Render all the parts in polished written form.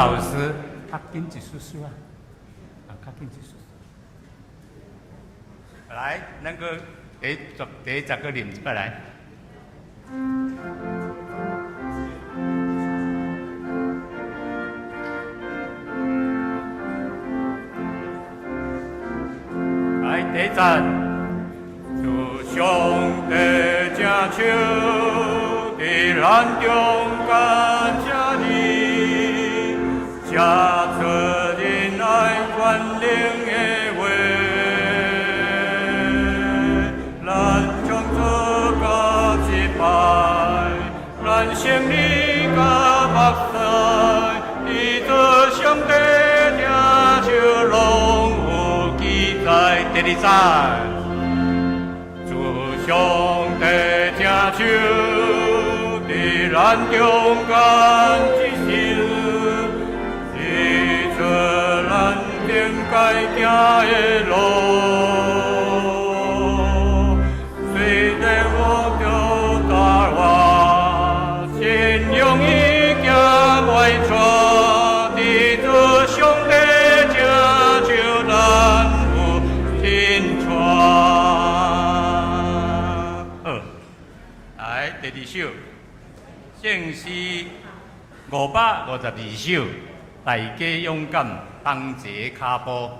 老師，較緊一絲絲啊，啊，較緊一絲絲。來，咱閣第十個念一擺來。來，第一。主上帝正手，佇咱中間這裡，寫出仁愛權能的話，咱創造甲失敗，咱勝利甲目屎，佇主上帝正手攏有記載。第二節。上帝正手，佇咱中間指示，指出咱應該行的路。雖然我著大活，信仰已行歪錯，佇主上帝正手，咱有親帶。好，來第二首，聖詩552首，大家勇敢，同齊跤步。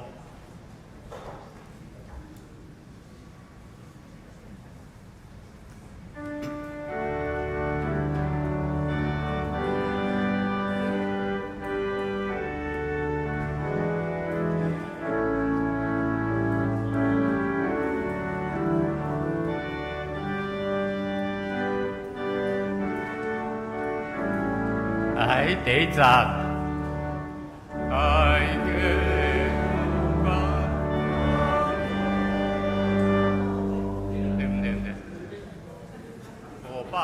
來，第一節。大家勇敢，對毋對？毋對，552。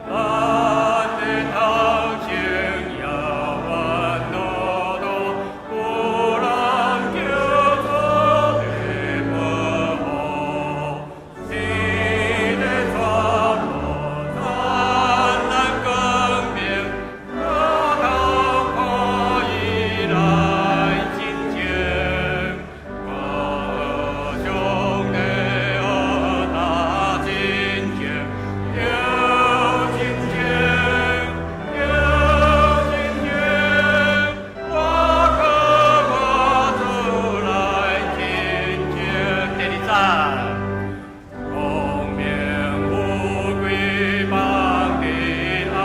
咱的頭前猶原路途，有人叫做的保護，天的帶路，燦爛光明，我頭可以來親近，我上帝大親情，有親情，有親情，我靠我主來親近。第二節。光明富貴放佇後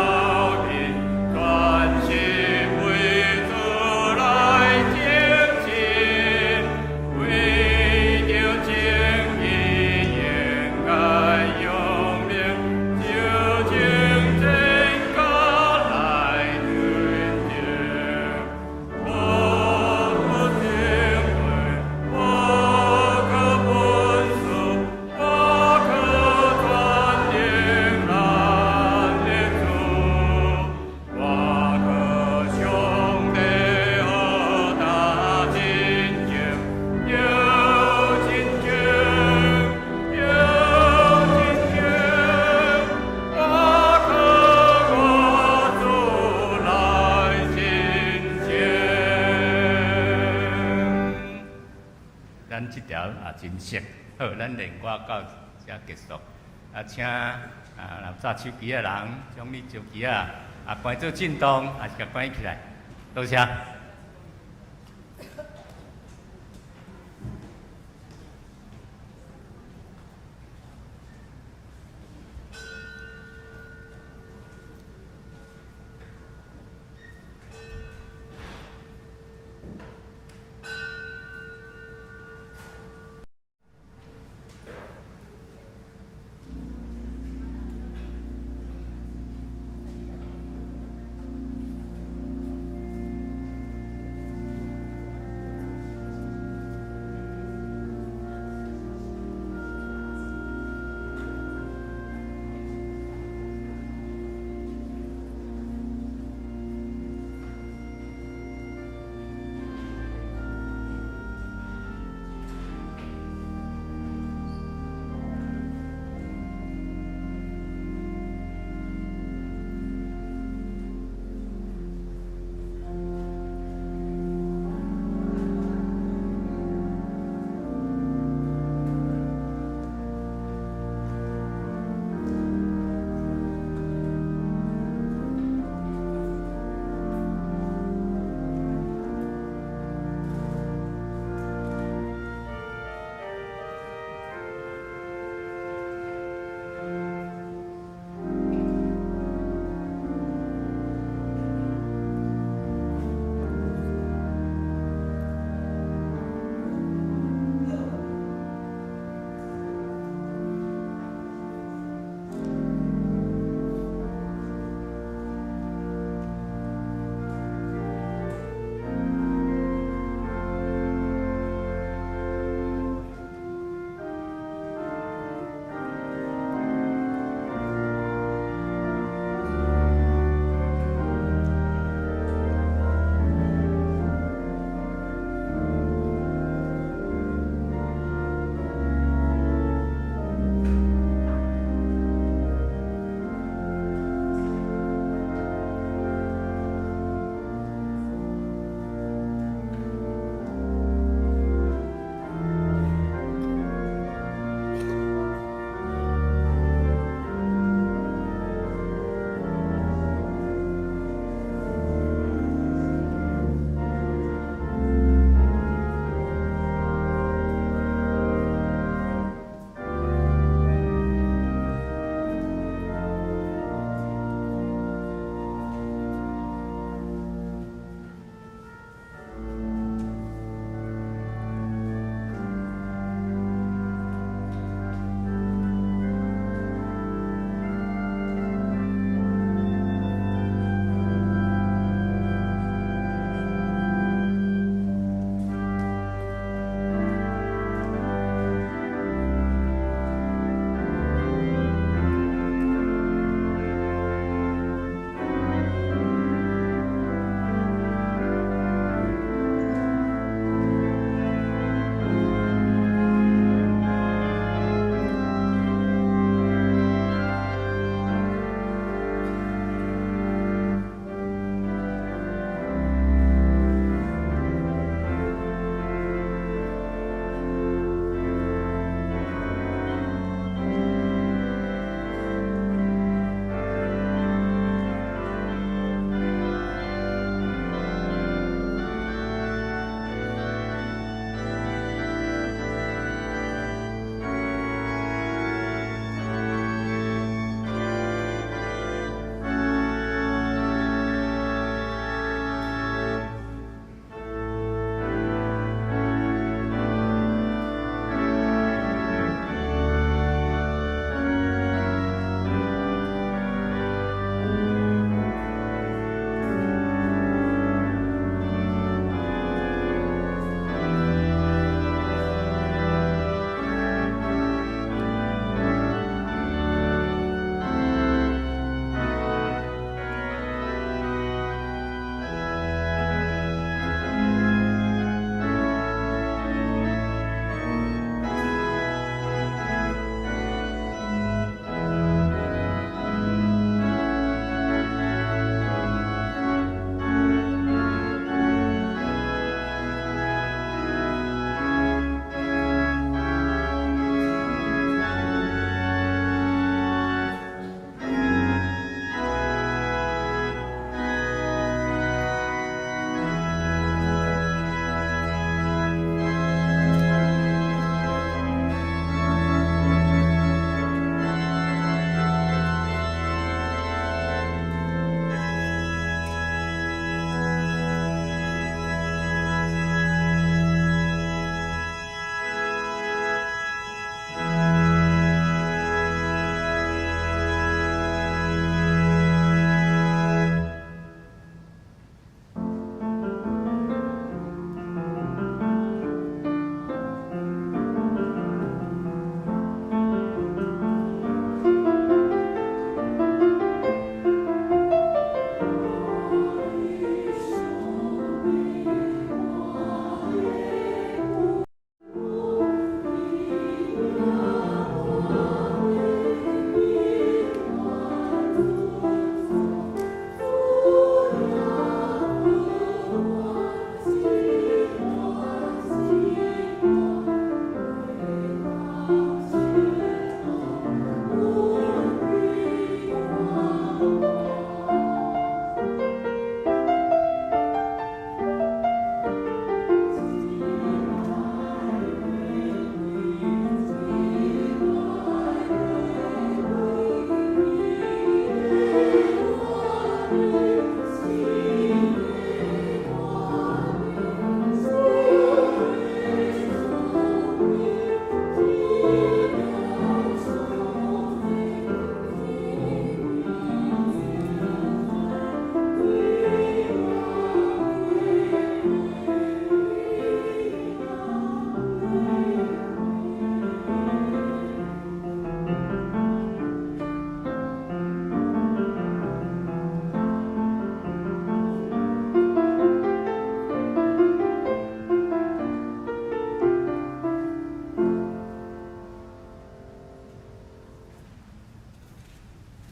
面，專心為主來前進，為著正義應該勇猛，就前增加來尊敬。無可停頓，無可本輸，無可轉定咱的主，我靠上帝大親情，有親情，有親情，我靠我主來親近。咱這條也真熟，好，咱練歌到遮結束。啊，請啊，若有紮手機的人，將你手機仔啊關做震動，抑是共關起來。多謝。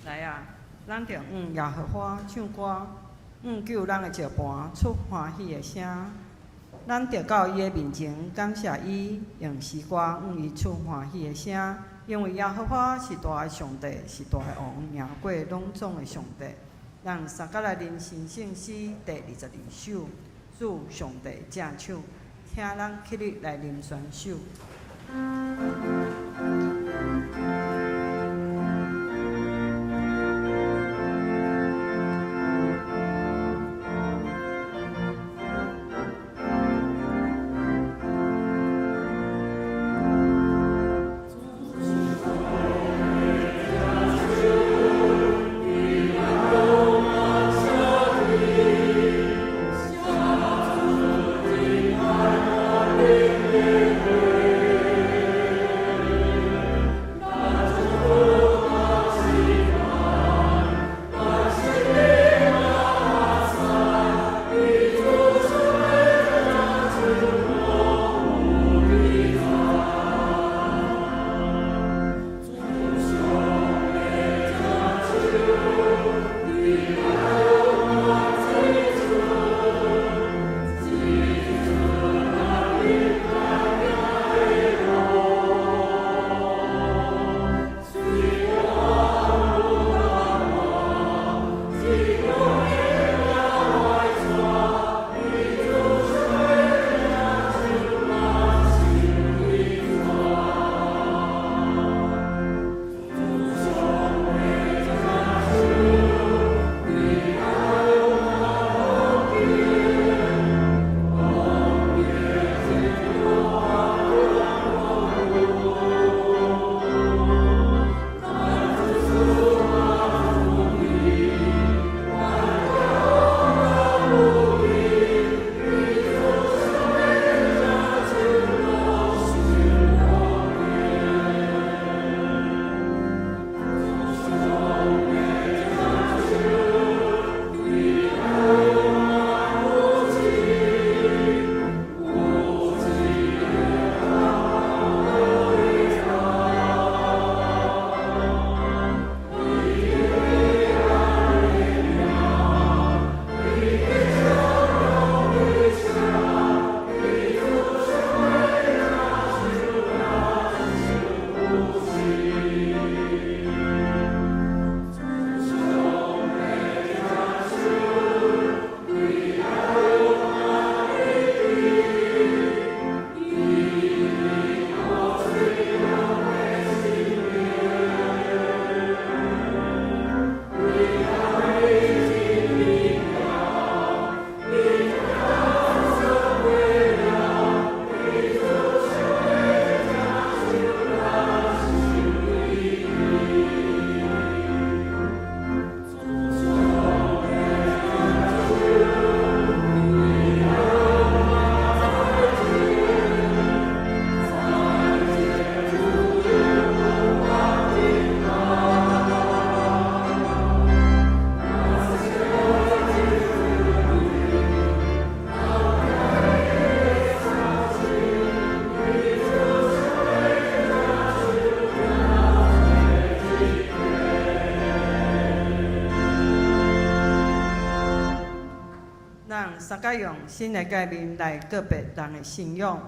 來啊，咱著向耶和華唱歌，向救咱的石磐出歡喜的聲。咱著到伊的面前感謝伊，用詩歌向伊出歡喜的聲。因為耶和華是大的上帝，是大的王，贏過攏總的上帝。咱三佮來啉神聖詩第22首，主上帝正手，請咱起立來啉宣守。咱三佮用新的誡命來告別人的信仰。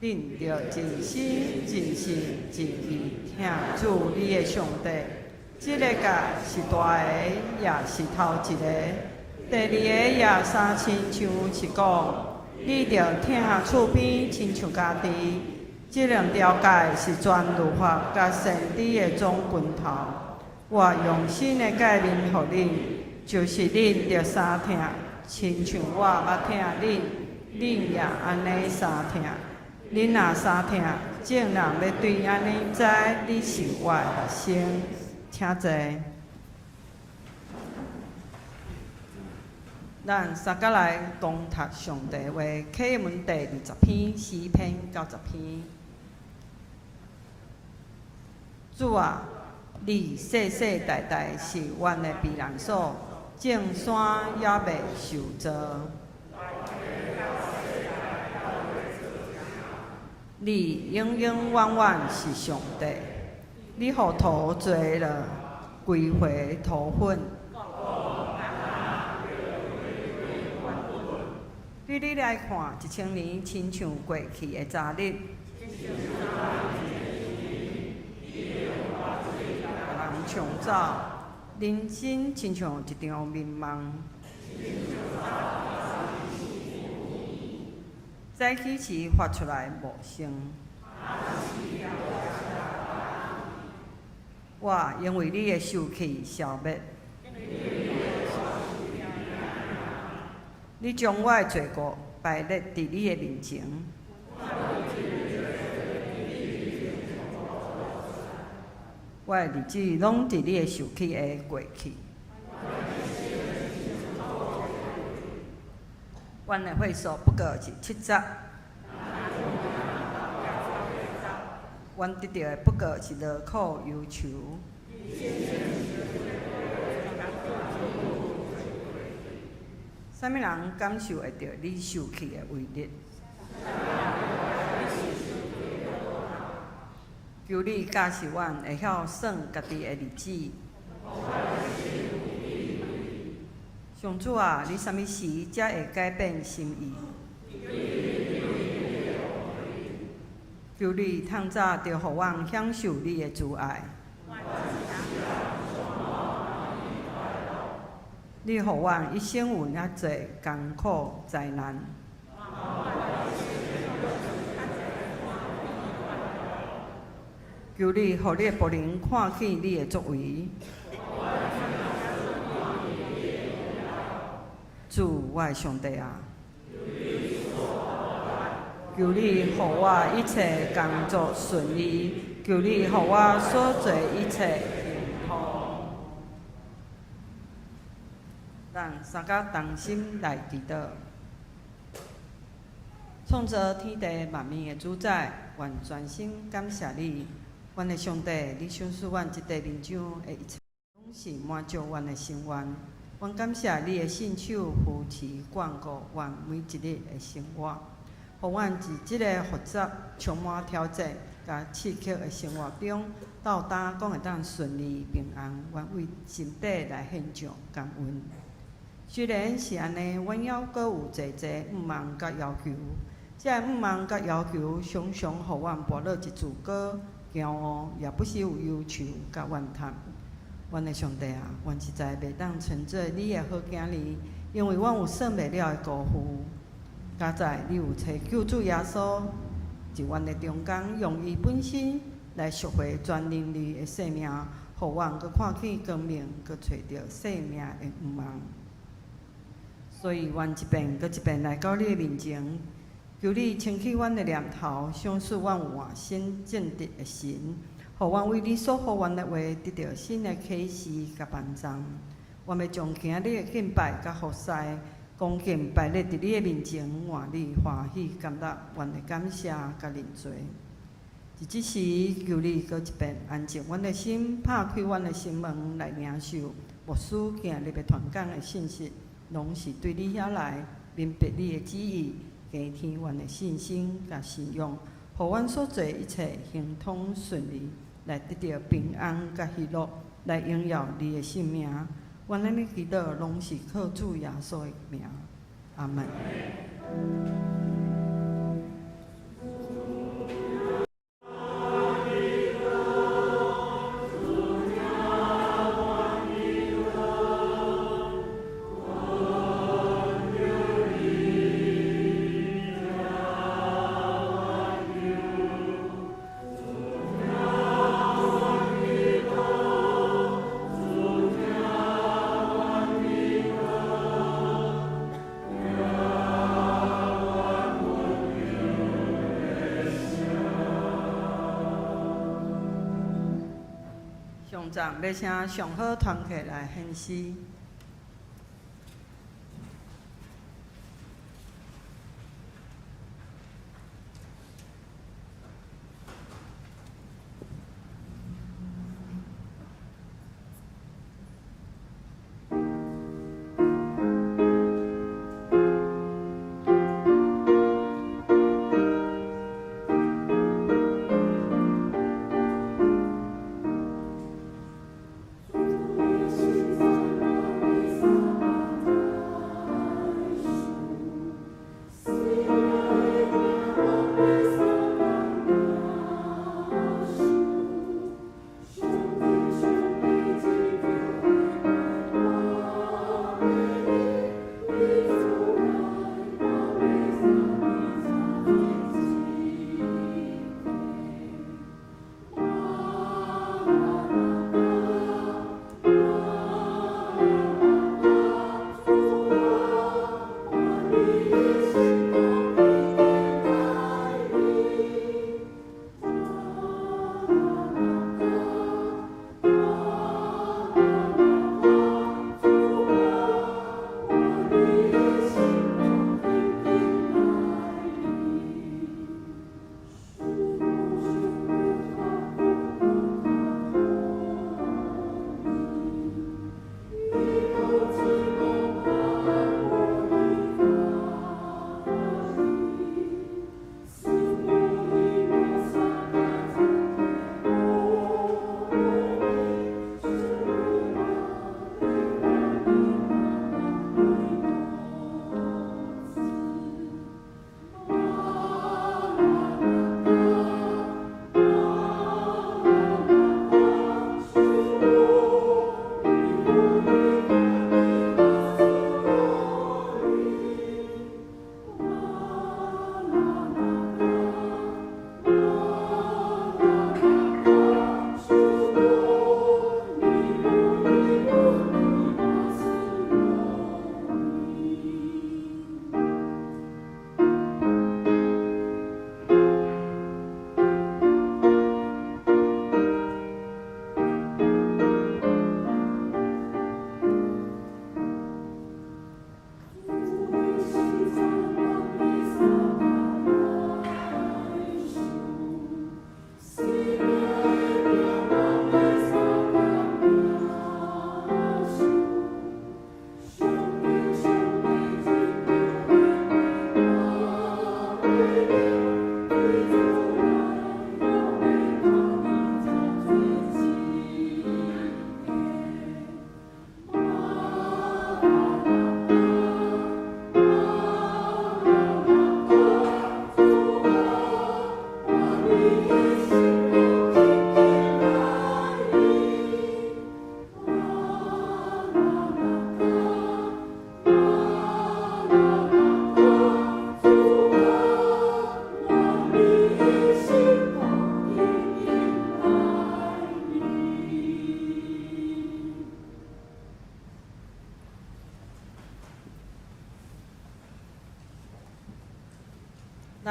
恁著盡心、盡性、盡意疼主你的上帝。這个誡是大的，也是頭一个。第二個也相親像是講，你著疼厝邊親像家己。這兩條誡是全律法佮先知的總根頭。我用新的誡命予恁，就是恁著相疼，親像我捌疼恁，恁也按呢相疼。恁若相疼，眾人欲對按呢知你是我的學生。請坐。咱三佮來共讀上帝話，啟文第20篇詩篇90篇。主啊，你世世代代是阮的避難所，眾山猶未受造。你永永遠遠是上帝，你予塗坐落，歸回塗粉。對你來看，1000年親像過去的昨日。予人沖走，人生親像一場眠夢。早起時發出來無聲。我因為你的受氣消滅。你將我的罪過排列佇你的面前。我的日子攏佇你的受氣下過去。阮的歲數不過是70，阮得著的不過是勞苦憂愁。啥物人感受會著你受氣的威力？求你教示阮會曉算家己的日子。上主啊，你啥物時才會改變心意？求你透早就予阮享受你的慈愛。你予阮一生有遐濟艱苦災難。求你予你的僕人看見你的作為。主，我的上帝啊！求你予我一切工作順利，求你予我所做一切亨通。咱三甲同心來祈禱。創造天地萬物的主宰，願全心感謝你，阮的上帝，你賞賜阮這塊面上的一切，攏是滿足阮的心願。阮感謝你的信手扶持眷顧阮每一日的生活，予阮佇這个複雜、充滿挑戰佮刺激的生活中，鬥擔講會當順利平安。阮為心底來獻上感恩。雖然是按呢，阮猶閣有濟濟向望佮要求，這个向望佮要求，常常予阮跋落一自高、驕傲，也不時有憂愁佮怨嘆。阮的上帝啊，阮實在袂當稱做你的好囝兒，因為阮有算袂了的辜負。佳哉你有差救主耶穌，佇阮的中間，用伊本身來贖回全人類的性命，予阮閣看見光明，閣揣著生命的向望。所以，阮一遍閣一遍來到你的面前，求你清去阮的念頭，賞賜阮有換新正直的神，予阮為你所予阮的話得著新的啟示佮幫助。阮欲將今日的敬拜佮服侍，恭敬擺列佇你的面前，願你歡喜接納阮的感謝佮認罪。佇這時，求你閣一遍安靜阮的心，拍開阮的心門來領受牧師今日欲傳講的信息，攏是對你遐來，明白你的旨意，加添阮的信心佮信仰，予阮所做一切亨通順利，來得著平安佮喜樂，來榮耀你的聖名。阮按呢祈禱，攏是靠主耶穌的名。阿門。上站欲請上好團客來獻詩。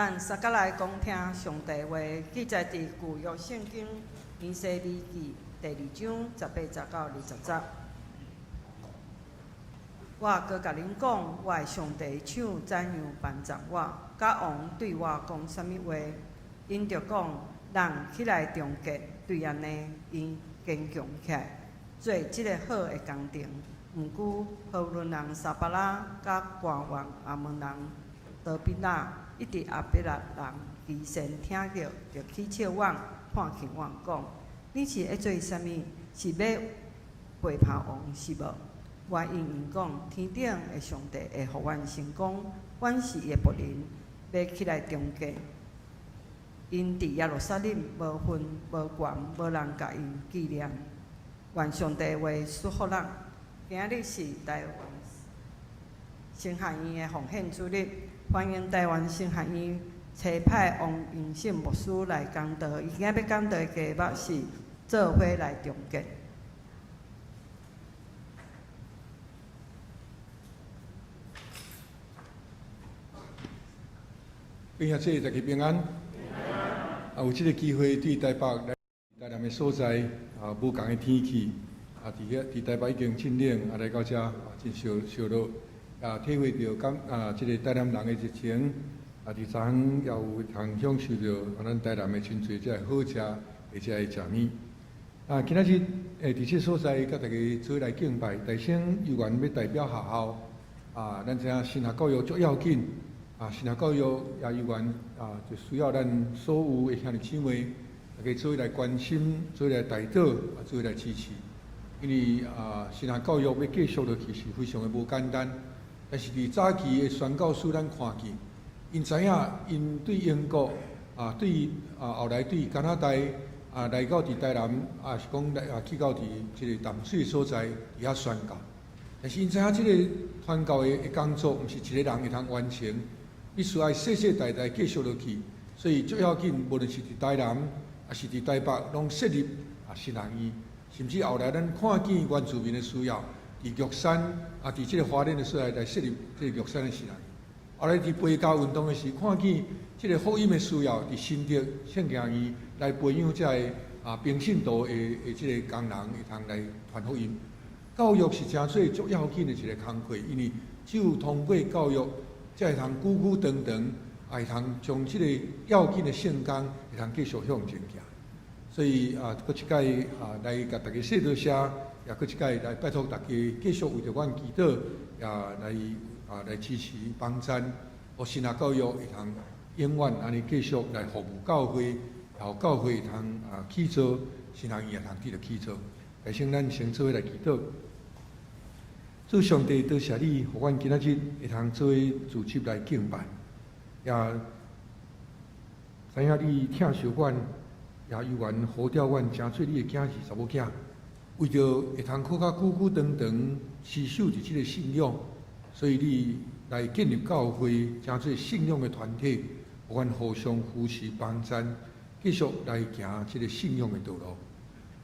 咱相佮來講聽上帝話，記載佇舊約聖經尼希米記第二章18節到20節。我閣共恁講，我的上帝手怎樣幫助我，佮王對我講啥物話，𪜶就講，人起來重建，對按呢，𪜶堅強起來，做這个好的工程。毋過，何倫人沙巴拉佮官員亞捫人多比亞，以及亞伯拉人基善聽著，就起笑阮，看輕阮講：你是咧做啥物？是欲背叛王是無？我應𪜶講：天頂的上帝會予阮成功，阮是伊的僕人，欲起來重建。𪜶佇耶路撒冷無份無權，無人共𪜶紀念。願上帝話賜福咱。今日是台灣神學院的奉獻主日，歡迎台灣神學院差派王榮勝牧師來講道。伊今仔欲講道的題目是做伙來重建。各位兄弟，大家平安。啊，有這个機會對台北來台南的所在，啊，無仝的天氣，啊，佇遐佇台北已經真冷，啊，來到遮啊，真燒燒熱，啊，體會著感啊，這个台南人的熱情，啊，佇昨昏也有通享受著啊，咱台南的真濟這个好食，或者會食物。啊，今仔日會佇這所在，佮大家做伙來敬拜，大聲有緣欲代表學校，啊，咱知影神學教育足要緊，啊，神學教育也有緣啊，就需要咱所有的兄弟姊妹，大家做伙來關心，做伙來代禱，啊，做伙來支持。因為啊，神學教育欲繼續落去是非常的無簡單，但是佇早期的宣教師，咱看見，𪜶知影𪜶對英國啊，對啊，後來對加拿大啊，來到佇台南，啊是講來啊去到佇這个淡水所在佇遐宣教。但是𪜶知影這个傳教的工作，毋是一个人會通完成，必須愛世世代代繼續落去。所以最要緊，無論是佇台南，抑是佇台北，攏設立啊神學院。甚至後來咱看見原住民的需要，佇玉山啊，佇這个花蓮的所在來設立這个玉山的神學院。後來佇背教運動的時，看見這个福音的需要，佇新竹聖經院來培養這个啊平信徒的這个工人，會通來傳福音。教育是誠做足要緊的一个工課，因為只有通過教育，才會通久久長長，也會通將這个要緊的聖工會通繼續向前行。所以啊，閣一擺啊，來共大家說多謝，也閣一擺來拜託大家繼續為著阮祈禱，也來啊來支持幫贊，予神學教育會通永遠按呢繼續來服務教會，然後教會會通啊起做，神學院也通得著起做。來先咱先做伙來祈禱。主上帝，多謝你，予阮今仔日會通做伙聚集來敬拜，也知影你疼惜阮。也猶原呼召阮成做你的囝兒、查某囝，為著會通閣較久久長長持守佇這个信仰，所以你來建立教會，成做信仰的團體，予阮互相扶持幫贊，繼續來行這个信仰的道路。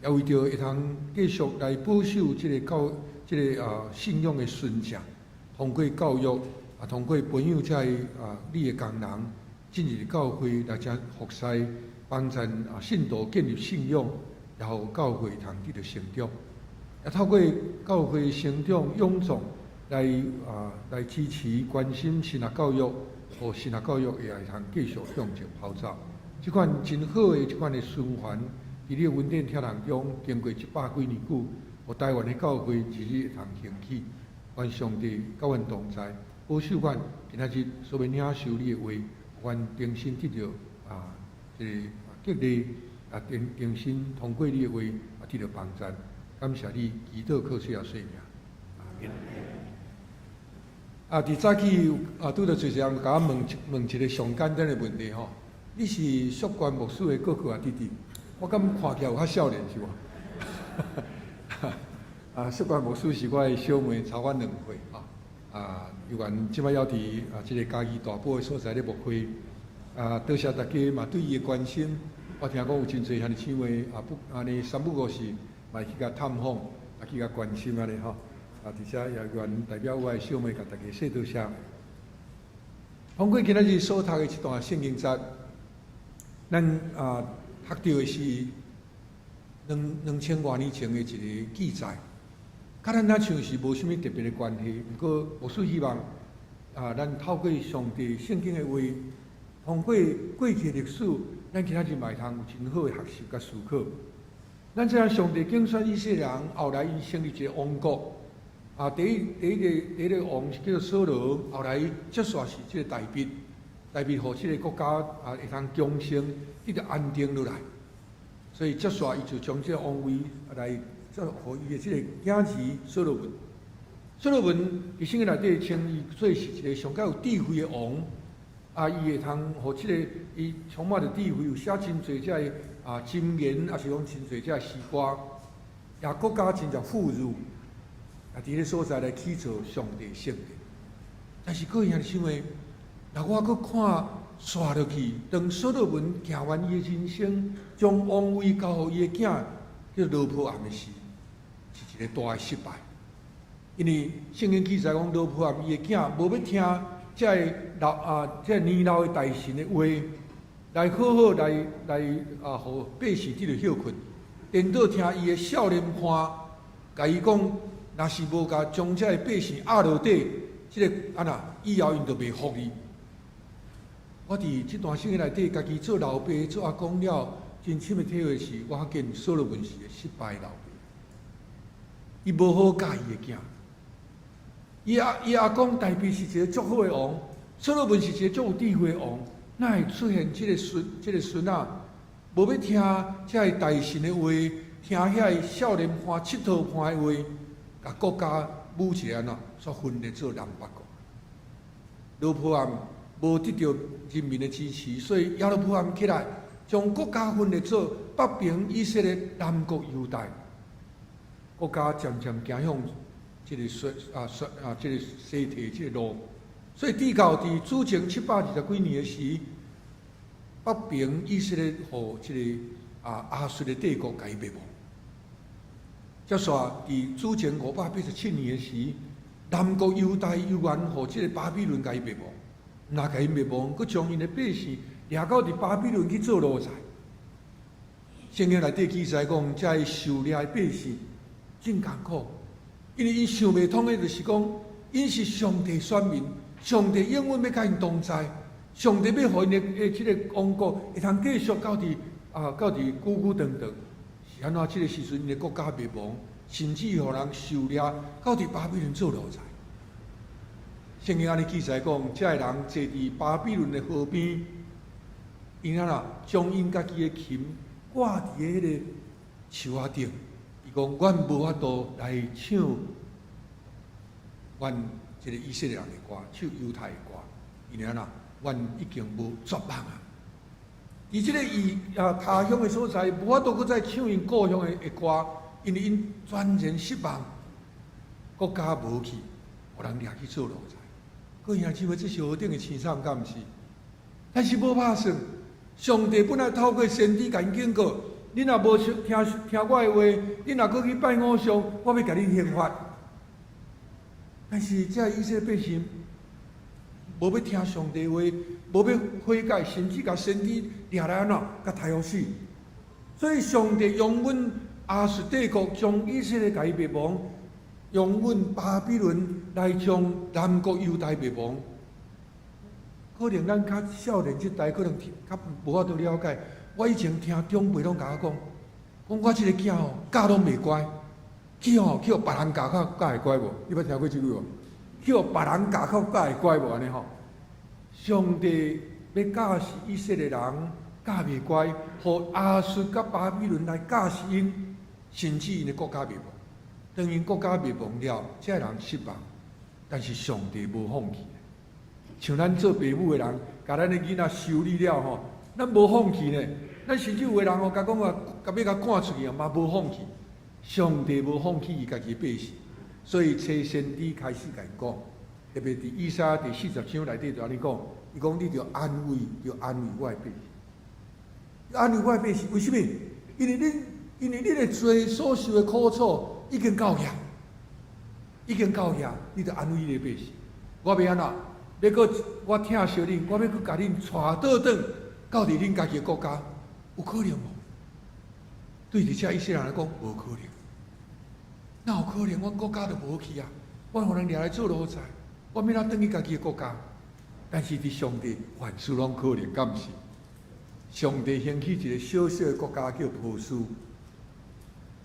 也為著會通繼續來保守這个教、這个啊信仰的純正，通過教育啊，通過培養這个啊你的工人進入教會來遮服侍。幫贊啊信徒建立信仰，然後教會通得著成長，也透過教會成長勇壯來啊來支持關心神學教育，予神學教育也會通繼續向前跑走。這款真好的這款的循環，佇你的恩典疼痛中，經過一百幾年久，予台灣的教會日日會通興起。願上帝佮阮同在，保守阮今仔日所欲領受你的話，予阮重新得著啊。這个激勵啊，重重新通過你的話啊，得著幫贊，感謝你，祈禱靠主耶穌名，阿們。啊，佇早起啊，拄著濟濟人共我問問一个上簡單的問題吼，你是淑冠牧師的哥哥抑弟弟？我感覺看起來有較少年是無？啊，淑冠牧師是我的小妹，差我2歲吼。啊，猶原這擺猶佇啊，這个嘉義大埔的所在咧牧會。啊，多謝大家嘛對伊的關心。我聽講有真濟兄弟姊妹啊，不按呢三不五時嘛會去共探訪，啊去共關心按呢吼。啊，佇遮也願代表我的小妹共大家說多謝。通過今仔日所讀的這段聖經節，咱讀著的是2000外年前的一个記載，佮咱若像是無啥物特別的關係。毋過牧師希望咱透過上帝聖經的話，通過過去的歷史，咱今仔日嘛會通有真好的學習佮思考。咱知影上帝揀選以色列人，後來𪜶成立一個王國。第一個王是叫做掃羅，後來接續是這個大衛，大衛予這個國家會通強盛，得著安定落來。所以接續伊就將這個王位來予伊的這個囝兒所羅門。所羅門佇聖經內底稱伊做是一個上較有智慧的王。伊會通予這個伊充滿著智慧，有寫真濟這个箴言，抑是講真濟這个詩歌，也國家真正富裕。佇彼个所在來起造上帝聖殿。但是各位兄弟姊妹，若我閣看煞落去，當所羅門行完伊的人生，將王位交予伊的囝叫羅波暗的時，是一個大的失敗。因為聖經記載講，羅波暗伊的囝無欲聽這个老這个年老的大臣的話，來好好來予百姓得著歇睏，顛倒聽伊的少年伴，共伊講，若是無共將這个百姓壓落底，這个按怎以後𪜶就袂服你。我佇這段聖經內底，家己做老爸、做阿公了，真深的體會是，我看見所羅門是個失敗老爸。伊無好教伊的囝。伊阿公大衛是一個足好的王，所羅門是一個足有智慧的王，哪會出現這個孫仔，無欲聽這个大臣的話，聽遐个少年伴、𨑨迌伴的話，共國家武一个按怎，煞分裂做南北國。羅波暗無得著人民的支持，所以耶羅波暗起來，將國家分裂做北邊以色列，南國猶大。國家漸漸走向這个衰啊衰啊這个衰退這个路，所以直到佇主前720幾年的時，北邊以色列予這个亞述的帝國共伊滅亡。接續佇主前587年的時，南國猶大猶原予這个巴比倫共伊滅亡，毋若共伊滅亡，閣將𪜶的百姓掠到佇巴比倫去做奴才。聖經內底記載講，這个受掠的百姓真艱苦，因為𪜶想袂通的，就是講，𪜶是上帝選民，上帝永遠欲佮𪜶同在，上帝欲予𪜶的這个王國會通繼續到佇久久長長。是按怎？這个時陣，𪜶的國家滅亡，甚至予人受掠到佇巴比倫做奴才。聖經按呢記載講，這个人坐佇巴比倫的河邊，𪜶按怎將𪜶家己的琴掛佇彼个樹仔頂。伊講：阮無法度來唱阮這个以色列人的歌，唱猶太的歌，因為按怎，阮已經無絕望啊！佇這个異他鄉的所在，無法度閣再唱𪜶故鄉的歌，因為𪜶全然失望，國家無去，予人掠去做奴才。各位兄姊妹，這是何等的凄慘，敢毋是？但是無拍算，上帝本來透過先知共𪜶警告：恁若無聽聽我的話，恁若閣去拜偶像，我欲共恁刑罰。但是這以色列百姓無欲聽上帝話，無欲悔改，甚至共先知掠來按怎，共刣予死。所以上帝容忍亞述帝國將以色列共伊滅亡，容忍巴比倫來將南國猶大滅亡。可能咱較少年這代可能較無法度了解。我以前聽長輩攏共我講，講我這个囝吼教攏袂乖，去予別人教較較會乖無？你捌聽過這句無？去予別人教較較會乖無？按呢吼？上帝欲教示以色列人教袂乖，予亞述佮巴比倫來教示𪜶，甚至𪜶的國家滅亡。當𪜶國家滅亡了，這个人失望，但是上帝無放棄。像咱做爸母的人，共咱的囡仔修理了吼，咱無放棄呢。咱甚至有的人吼，共講話，共欲共趕出去啊，嘛無放棄。上帝無放棄伊家己的百姓，所以揣先知開始共𪜶講，特別佇以賽亞第40章內底就按呢講，伊講你著安慰，著安慰我的百姓，安慰我的百姓，為啥物？因為恁的罪所受的苦楚已經到遐，已經到遐，你著安慰你的百姓。我欲按怎？欲閣我疼惜恁，我欲閣共恁帶倒轉到佇恁家己的國家，有可能無？對佇遮以色列人來講，無可能。哪有可能？阮國家都無去啊！阮予人掠來做奴才，我欲按怎轉去家己的國家？但是佇上帝凡事攏可能，敢毋是？上帝興起一個小小的國家叫波斯。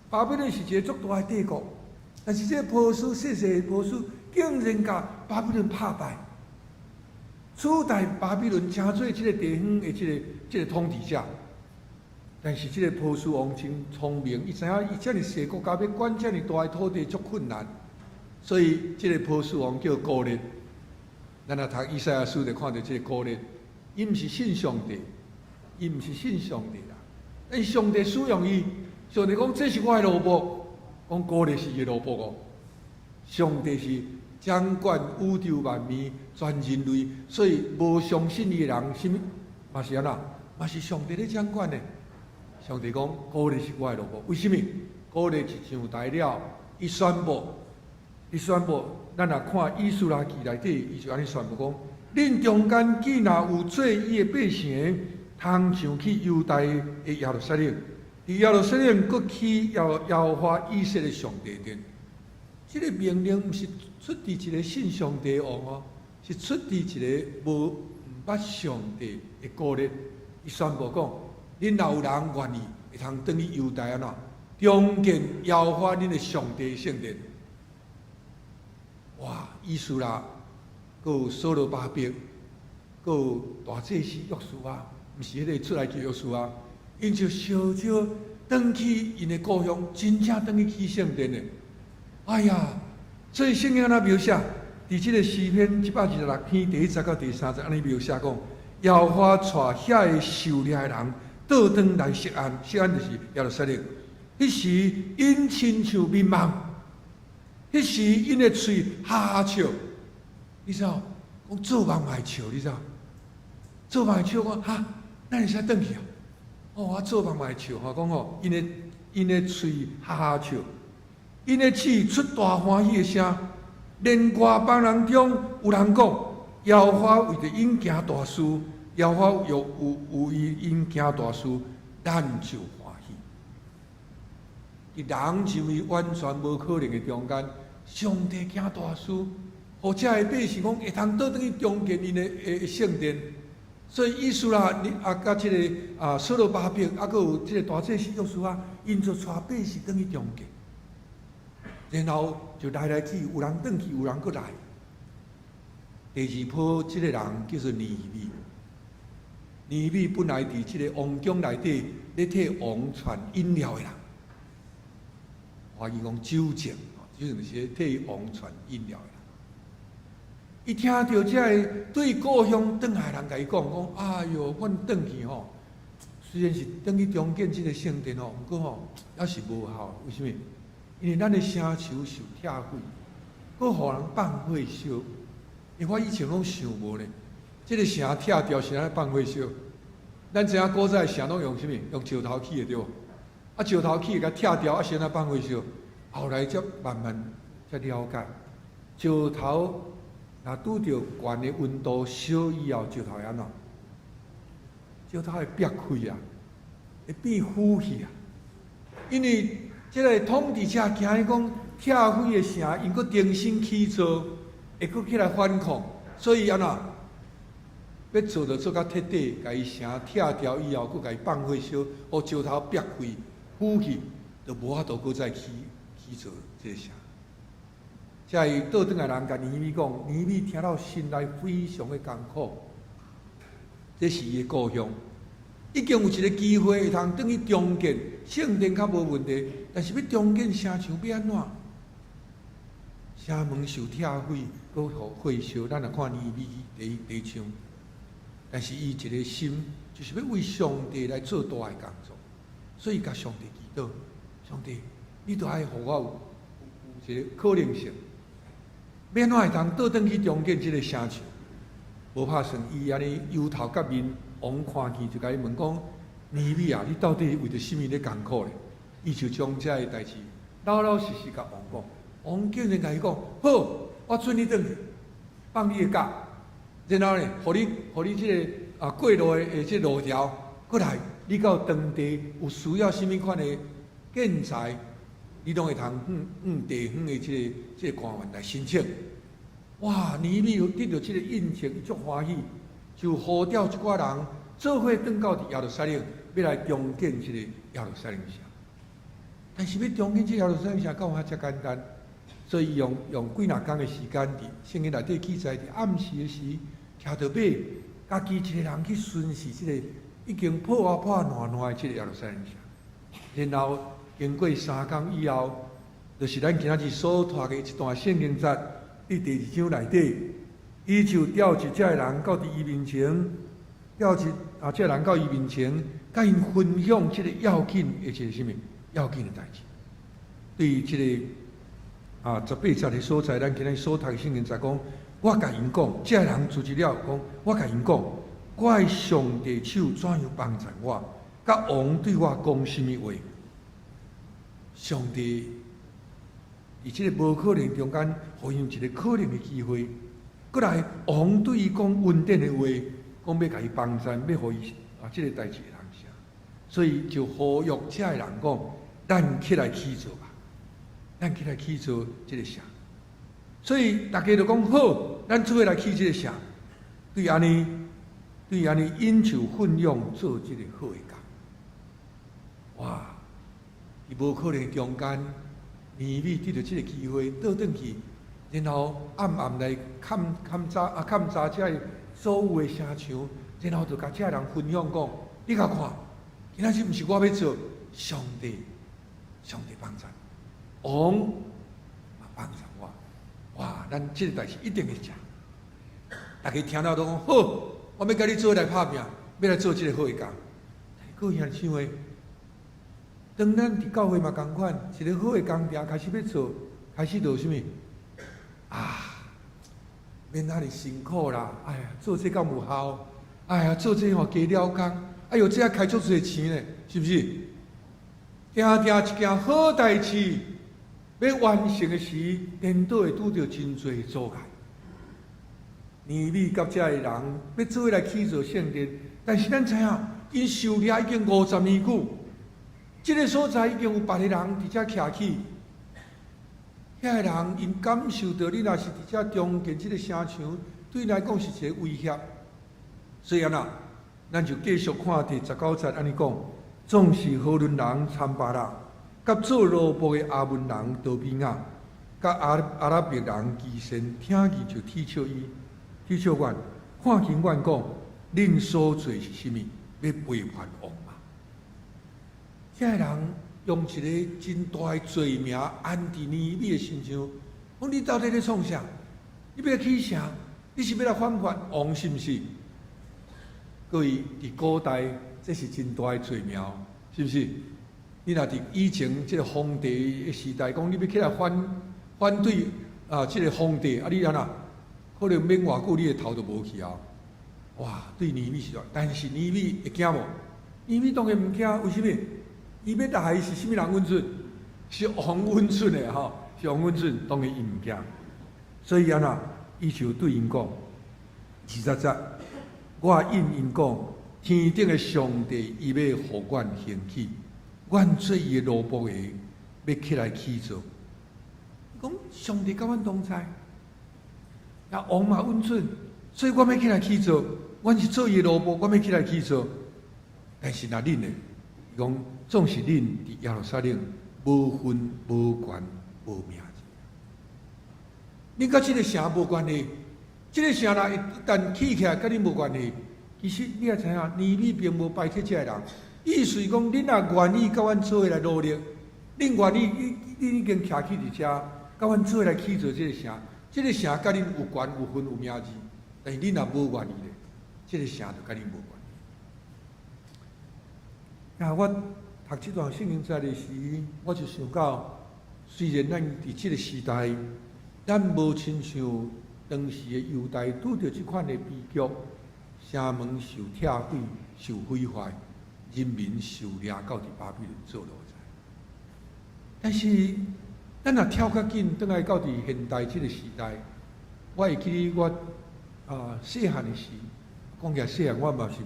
巴比倫是一個足大的帝國，但是這個波斯細細的波斯，竟然共巴比倫拍敗，取代巴比倫成做這個地方的這個統治者。但是這個波斯王真聰明，伊知影伊遮爾細國家欲管遮爾大的土地足困難，所以這個波斯王叫歌列。咱若讀以賽亞書就看著這個歌列，伊毋是信上帝，伊毋是信上帝啦。但是上帝使用伊，上帝講這是我的奴僕，講歌列是伊的奴僕哦。上帝是掌管宇宙萬物、全人類，所以無相信伊的人，啥物嘛是按怎？嘛是上帝咧掌管的。上帝講，歌列是我的奴僕，為啥物？歌列一上台了，伊宣布，伊宣布，咱若看以斯拉記內底，伊就按呢宣布講：恁中間既若有做伊的百姓，通上去猶大的耶路撒冷，佇耶路撒冷閣起耶和華以色列上帝殿。這個命令毋是出佇一個信上帝的王哦，是出佇一個無毋捌上帝的歌列。伊宣布講：恁若有人願意，會通轉去猶大按怎重建耶和華恁的上帝聖殿。哇！以斯拉，閣有所羅巴伯，閣有大祭司約書亞，毋是彼個出埃及約書亞，𪜶就相招轉去𪜶的故鄉，真正轉去起聖殿的。哎呀！所以聖經按怎描寫？佇這個詩篇126篇第一節到第三節，按呢描寫講：耶和華帶遐个受掠的人倒轉來錫安，錫安就是耶路撒冷。彼時𪜶親像眠夢，彼時𪜶的喙哈哈笑。你知影？講做夢嘛會笑，你知影？做夢會笑講哈，咱會使轉去啊？哦，我做夢嘛會笑吼，講吼，𪜶的喙哈哈笑，𪜶的齒出大歡喜的聲。連外邦人中有人講，耶和華為著𪜶行大事，耶和華又有為𪜶行大事，咱就歡喜。佇人認為完全無可能的中間，上帝行大事，予遮的百姓講會通倒轉去重建𪜶的聖殿。所以以斯拉，啊，佮這個啊，所羅巴伯，啊，閣有這個大祭司約書亞，𪜶就帶百姓轉去重建。然後就來來去，有人轉去，有人閣來。第二波這個人叫做尼希米。尼希米本來佇這個王宮內底咧替王傳飲料的人，華語講酒政，酒政就是替王傳飲料的人。伊聽著這个對故鄉轉來的人共伊講講，哎喲，阮轉去吼，雖然是轉去重建這個聖殿吼，毋過吼猶是無效。為啥物？因為咱的城牆受拆毀，閣予人放火燒。因為我以前攏想無呢，這個城拆掉是按怎放火燒？咱知影古早的城攏用啥物？用石頭起的對無？啊，石頭起的共拆掉，啊，是按怎放火燒？後來才慢慢才了解，石頭若拄著懸的溫度燒以後，石頭會按怎？石頭會煏開啊，會變腐去啊。因為這個統治者驚伊講拆毀的城，𪜶閣重新起造，會閣起來反抗，所以按怎？欲做就做較徹底，共伊城拆掉以後，閣共伊放火燒，予石頭煏開腐去，就無法度閣再起造這個城。遮個倒轉來人共尼希米講，尼希米聽了心內非常的艱苦。這是伊的故鄉，已經有一個機會會通轉去重建聖殿，較無問題。但是欲重建城牆欲按怎？城門受拆毀，閣予火燒。咱來看尼希米第一第一章，但是伊一個心就是欲為上帝來做大的工作，所以共上帝祈禱：上帝，你著愛予我有一個可能性，欲按怎會通倒轉去重建這個城牆？無拍算，伊按呢憂頭結面，王看見就共伊問講：尼希米啊，你到底為著啥物咧艱苦咧？伊就將這个代誌老老實實共王講。王竟然共伊講：好，我准你轉去，放你的假。然後呢，予你這個過路的這個路條，過來，你到當地有需要啥物款的建材，你攏會通向地方的這個官員來申請。哇！尼希米有得著這個印證，伊足歡喜，就呼召一寡人做伙轉到佇耶路撒冷，欲來重建這個耶路撒冷城。但是欲重建這個耶路撒冷城，敢有遐遮簡單？所以用幾若工的時間，佇聖經內底記載，佇暗時的時，騎著馬，家己一個人去巡視這個已經破啊破爛爛的這個耶路撒冷城。然後經過3工以後，就是咱今仔日所讀的這段聖經節，佇第二章內底，伊就調集這个人到佇伊面前，調集這个人到伊面前，共𪜶分享這個要緊的一個啥物要緊的代誌。對這個18節的所在，咱今日所讀的聖經節講，我共𪜶講，這个人組織了講，我共𪜶講，我的上帝手怎樣幫贊我，佮王對我講啥物話。上帝佇這個無可能中間，予𪜶一個可能的機會。過來，王對伊講恩典的話，講欲共伊幫贊，欲予伊這個代誌會通成。所以就呼籲這个人講，咱起來起造吧，咱起來起造這個城。所以大家就講好，咱做伙來起這個城。對按呢，對按呢，𪜶就奮勇做這個好的工。哇！佇無可能中間，尼希米得著這個機會，倒轉去，然後暗暗來勘勘查勘查這个所有的城牆，然後就共這个人分享講：你共看，今仔日毋是我欲做，上帝，上帝幫贊，王嘛幫贊我。哇！咱這個代誌一定會成。大家聽了都講好，我欲共你做伙來拍拚，欲來做這個好的工。各位兄弟姊妹，當咱佇教會嘛仝款，一個好的工程開始欲做，開始就啥物？啊，免遐爾辛苦啦！哎呀，做這敢有效？哎呀，做這吼加了工，哎喲，這還開足濟錢呢，是毋是？定定一件好代誌，欲完成的時，顛倒會拄著真濟阻礙。尼希米佮這个人欲做伙來起造聖殿，但是咱知影，𪜶受掠已經50年久，這個所在已經有別个人佇遮徛起。遐个人𪜶感受著你若是佇遮重建這個城牆，對𪜶來講是一個威脅。所以按怎，咱就繼續看第19節按呢講，總是何崙人參巴拉，佮做奴僕的亞捫人多比雅，佮阿拉伯人基善，聽見就恥笑伊，恥笑阮，看輕阮講，恁所做是啥物？欲背叛王嗎？這个人用一個真大的罪名安佇尼希米的身上，講你到底咧創啥？你欲起城？你是欲來反叛王是毋是？各位佇古代，這是真大的罪名，是毋是？你若佇以前這個皇帝的時代，講你欲起來反對這個皇帝，啊你按怎？可能免偌久，你的頭就無去啊！哇，對尼希米是，但是尼希米會驚無？尼希米當然毋驚，為啥物？伊欲來是啥物人允准？是王允准的吼，是王允准，當然伊毋驚。所以按怎？伊就對𪜶講：20節，我應𪜶講，天頂的上帝伊欲予阮興起，阮做伊的奴僕的，欲起來起造。講上帝佮阮同在，啊王嘛允准，所以我欲起來起造。阮是做伊的奴僕，我欲起來起造。但是若恁呢？伊講總是恁佇耶路撒冷無份無權無名字。恁佮這個城無關係，這個城若一旦起起來，佮恁無關係。其實你也知影，尼希米並無排斥這个人，意思是講，恁若願意佮阮做伙來努力，恁願意，恁已經徛起佇遮，佮阮做伙來起造這個城，這個城佮恁有權有份有名字，但是恁若無願意咧，這個城就佮恁無關係。啊，我讀這段聖經節的時，我就想到，雖然咱佇這個時代，咱無親像當時的猶大拄著這款的悲劇，城門受拆毀、受毀壞，人民受掠到佇巴比倫做奴才。但是，咱若跳較緊，轉來到佇現代這個時代，我會記得我細漢的時，講起來細漢我嘛是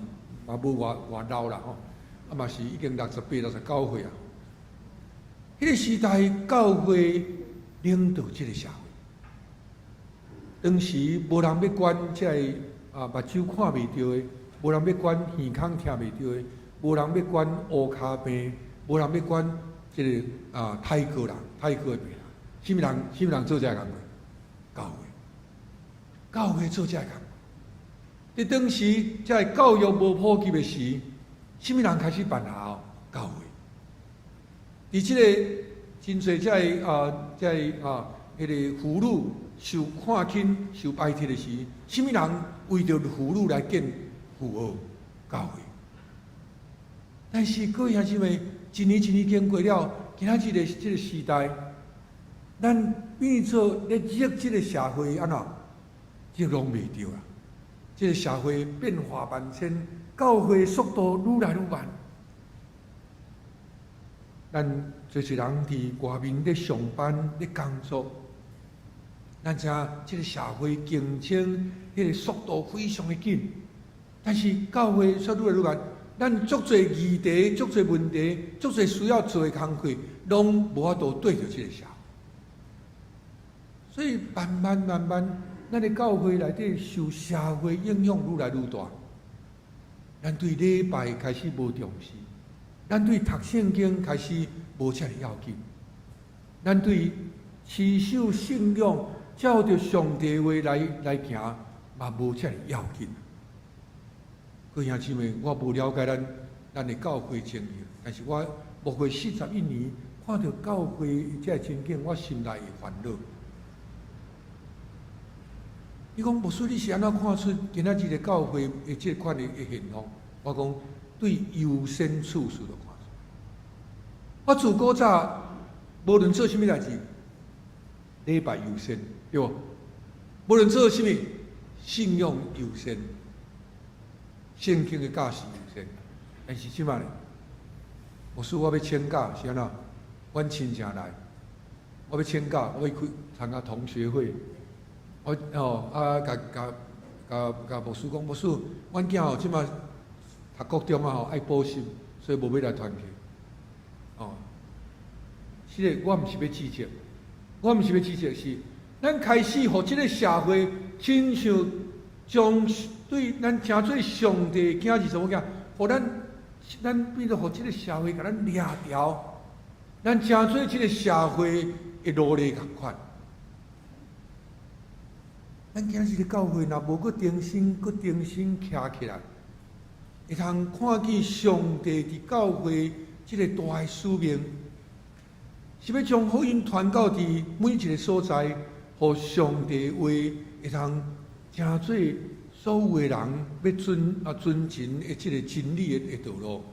嘛無偌偌老啦吼，啊嘛是已經68、69歲啊。彼個時代教會領導這個社會，當時無人欲管這个啊目睭看袂著的，無人欲管耳孔聽袂著的，無人欲管烏跤病，無人欲管這个啊泰國人、泰國的病人，啥物人？啥物人做這个工課？教會，教會做這个工課。佇當時，這个教育無普及的時，啥物人開始辦學校？教會。佇這个真濟這个啊，這个啊，彼个婦女受看輕、受排斥的時，啥物人為著婦女來建婦學教會？但是各位兄姊妹，一年一年經過了，今仔日的這个時代，咱變做咧熱這个社會按怎？這攏袂著啊！這个社會變化萬千，教會速度愈來愈慢。咱濟濟人佇外面咧上班咧工作，咱知影這个社會競爭彼个速度非常的緊，但是教會卻愈來愈慢。咱足濟議題、足濟問題、足濟需要做的工課，攏無法度對著這个社會。所以慢慢慢慢，咱的教會內底受社會影響愈來愈大。咱對禮拜開始無重視，咱對讀聖經開始無遮爾要緊，咱對持守信仰、照著上帝話來行，嘛無遮爾要緊。各位兄姊妹，我無了解咱的教會情形，但是我牧會41年，看著教會這个情景，我心內會煩惱。你講牧師，你是按怎看出今仔日的教會的這款的現象？我講對優先次序就看出。我自古早無論做啥物代誌，禮拜優先，對無？無論做啥物，信仰優先，聖經的教示優先。但是這擺呢？牧師，我欲請假是按怎？阮親戚來，我欲請假，我欲去參加同學會。我吼啊，共共共共牧師講，牧師，阮囝吼這擺讀國中啊吼愛補習，所以無欲來團契。哦，是的，我毋是欲指責，我毋是欲指責，是咱開始予這个社會親像將對咱成做上帝的囝兒什麼囝，予咱變做予這个社會共咱掠牢，咱成做這个社會的奴隸仝款。咱今仔日教會若無閣重新、閣重新徛起來，會通看見上帝佇教會這个大的使命，是欲將福音傳到佇每一個所在，予上帝話會通成做所有的人欲遵啊遵循的這個真理的道路。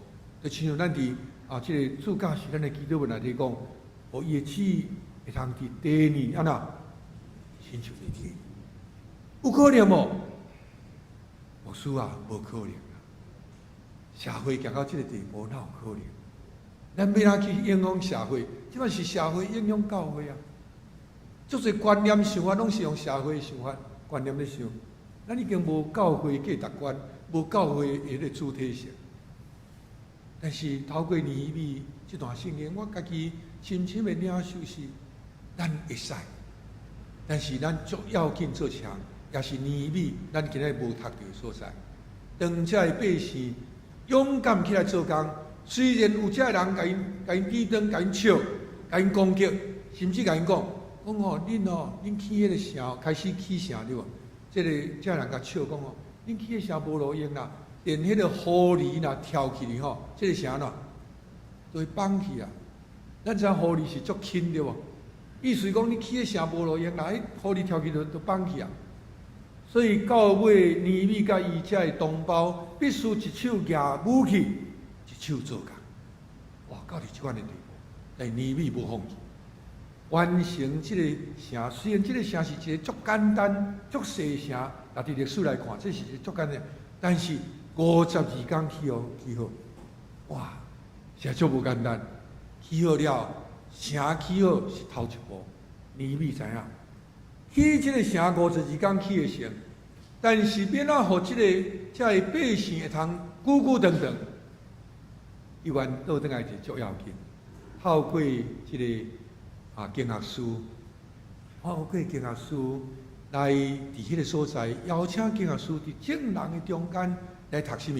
就親像咱佇啊這个主教時咱的祈禱文內底講，予伊的旨意會通佇地面按怎，親像佇天。有可能無？牧師啊，無可能啊！社會行到這個地步，哪有可能？咱欲按怎去影響社會？這擺是社會影響教會啊！足濟觀念想法，攏是用社會想法觀念咧想。咱已經無教會價值觀，無教會的彼个主體性。但是透過尼希米這段聖經，我家己深深的領受是，咱會使，但是咱足要緊做一項。也是尼希米，咱今日無讀著的所在。當這个百姓勇敢起來做工，雖然有這个人共𪜶共𪜶抵擋、共𪜶笑、共𪜶攻擊，甚至共𪜶講講吼，恁吼，恁起彼个城開始起城對無？這个這个人共笑講吼，恁起彼城無路用啦，連彼个狐狸若跳起去吼，這个城按怎都會崩去啊！咱知影狐狸是足輕對無？意思講你起彼城無路用啦，彼狐狸跳起就崩去啊！所以到尾尼希米佮伊遮个同胞必須一手舉武器，一手做工。哇，到佇這款的地步，但尼希米無放棄，完成這個城。雖然這個城是一个足簡單、足細城，若佇歷史來看，這是一個足簡單，但是52工起好起好，哇，實在足無簡單。起好了，城起好是頭一步，尼希米知影，起這个城52工起會成。但是欲按怎予這个遮个百姓會通久久長長，伊願倒轉來是足要緊，透過這个經學師，透過經學師來佇彼个所在，邀請經學師佇眾人的中間來讀啥物？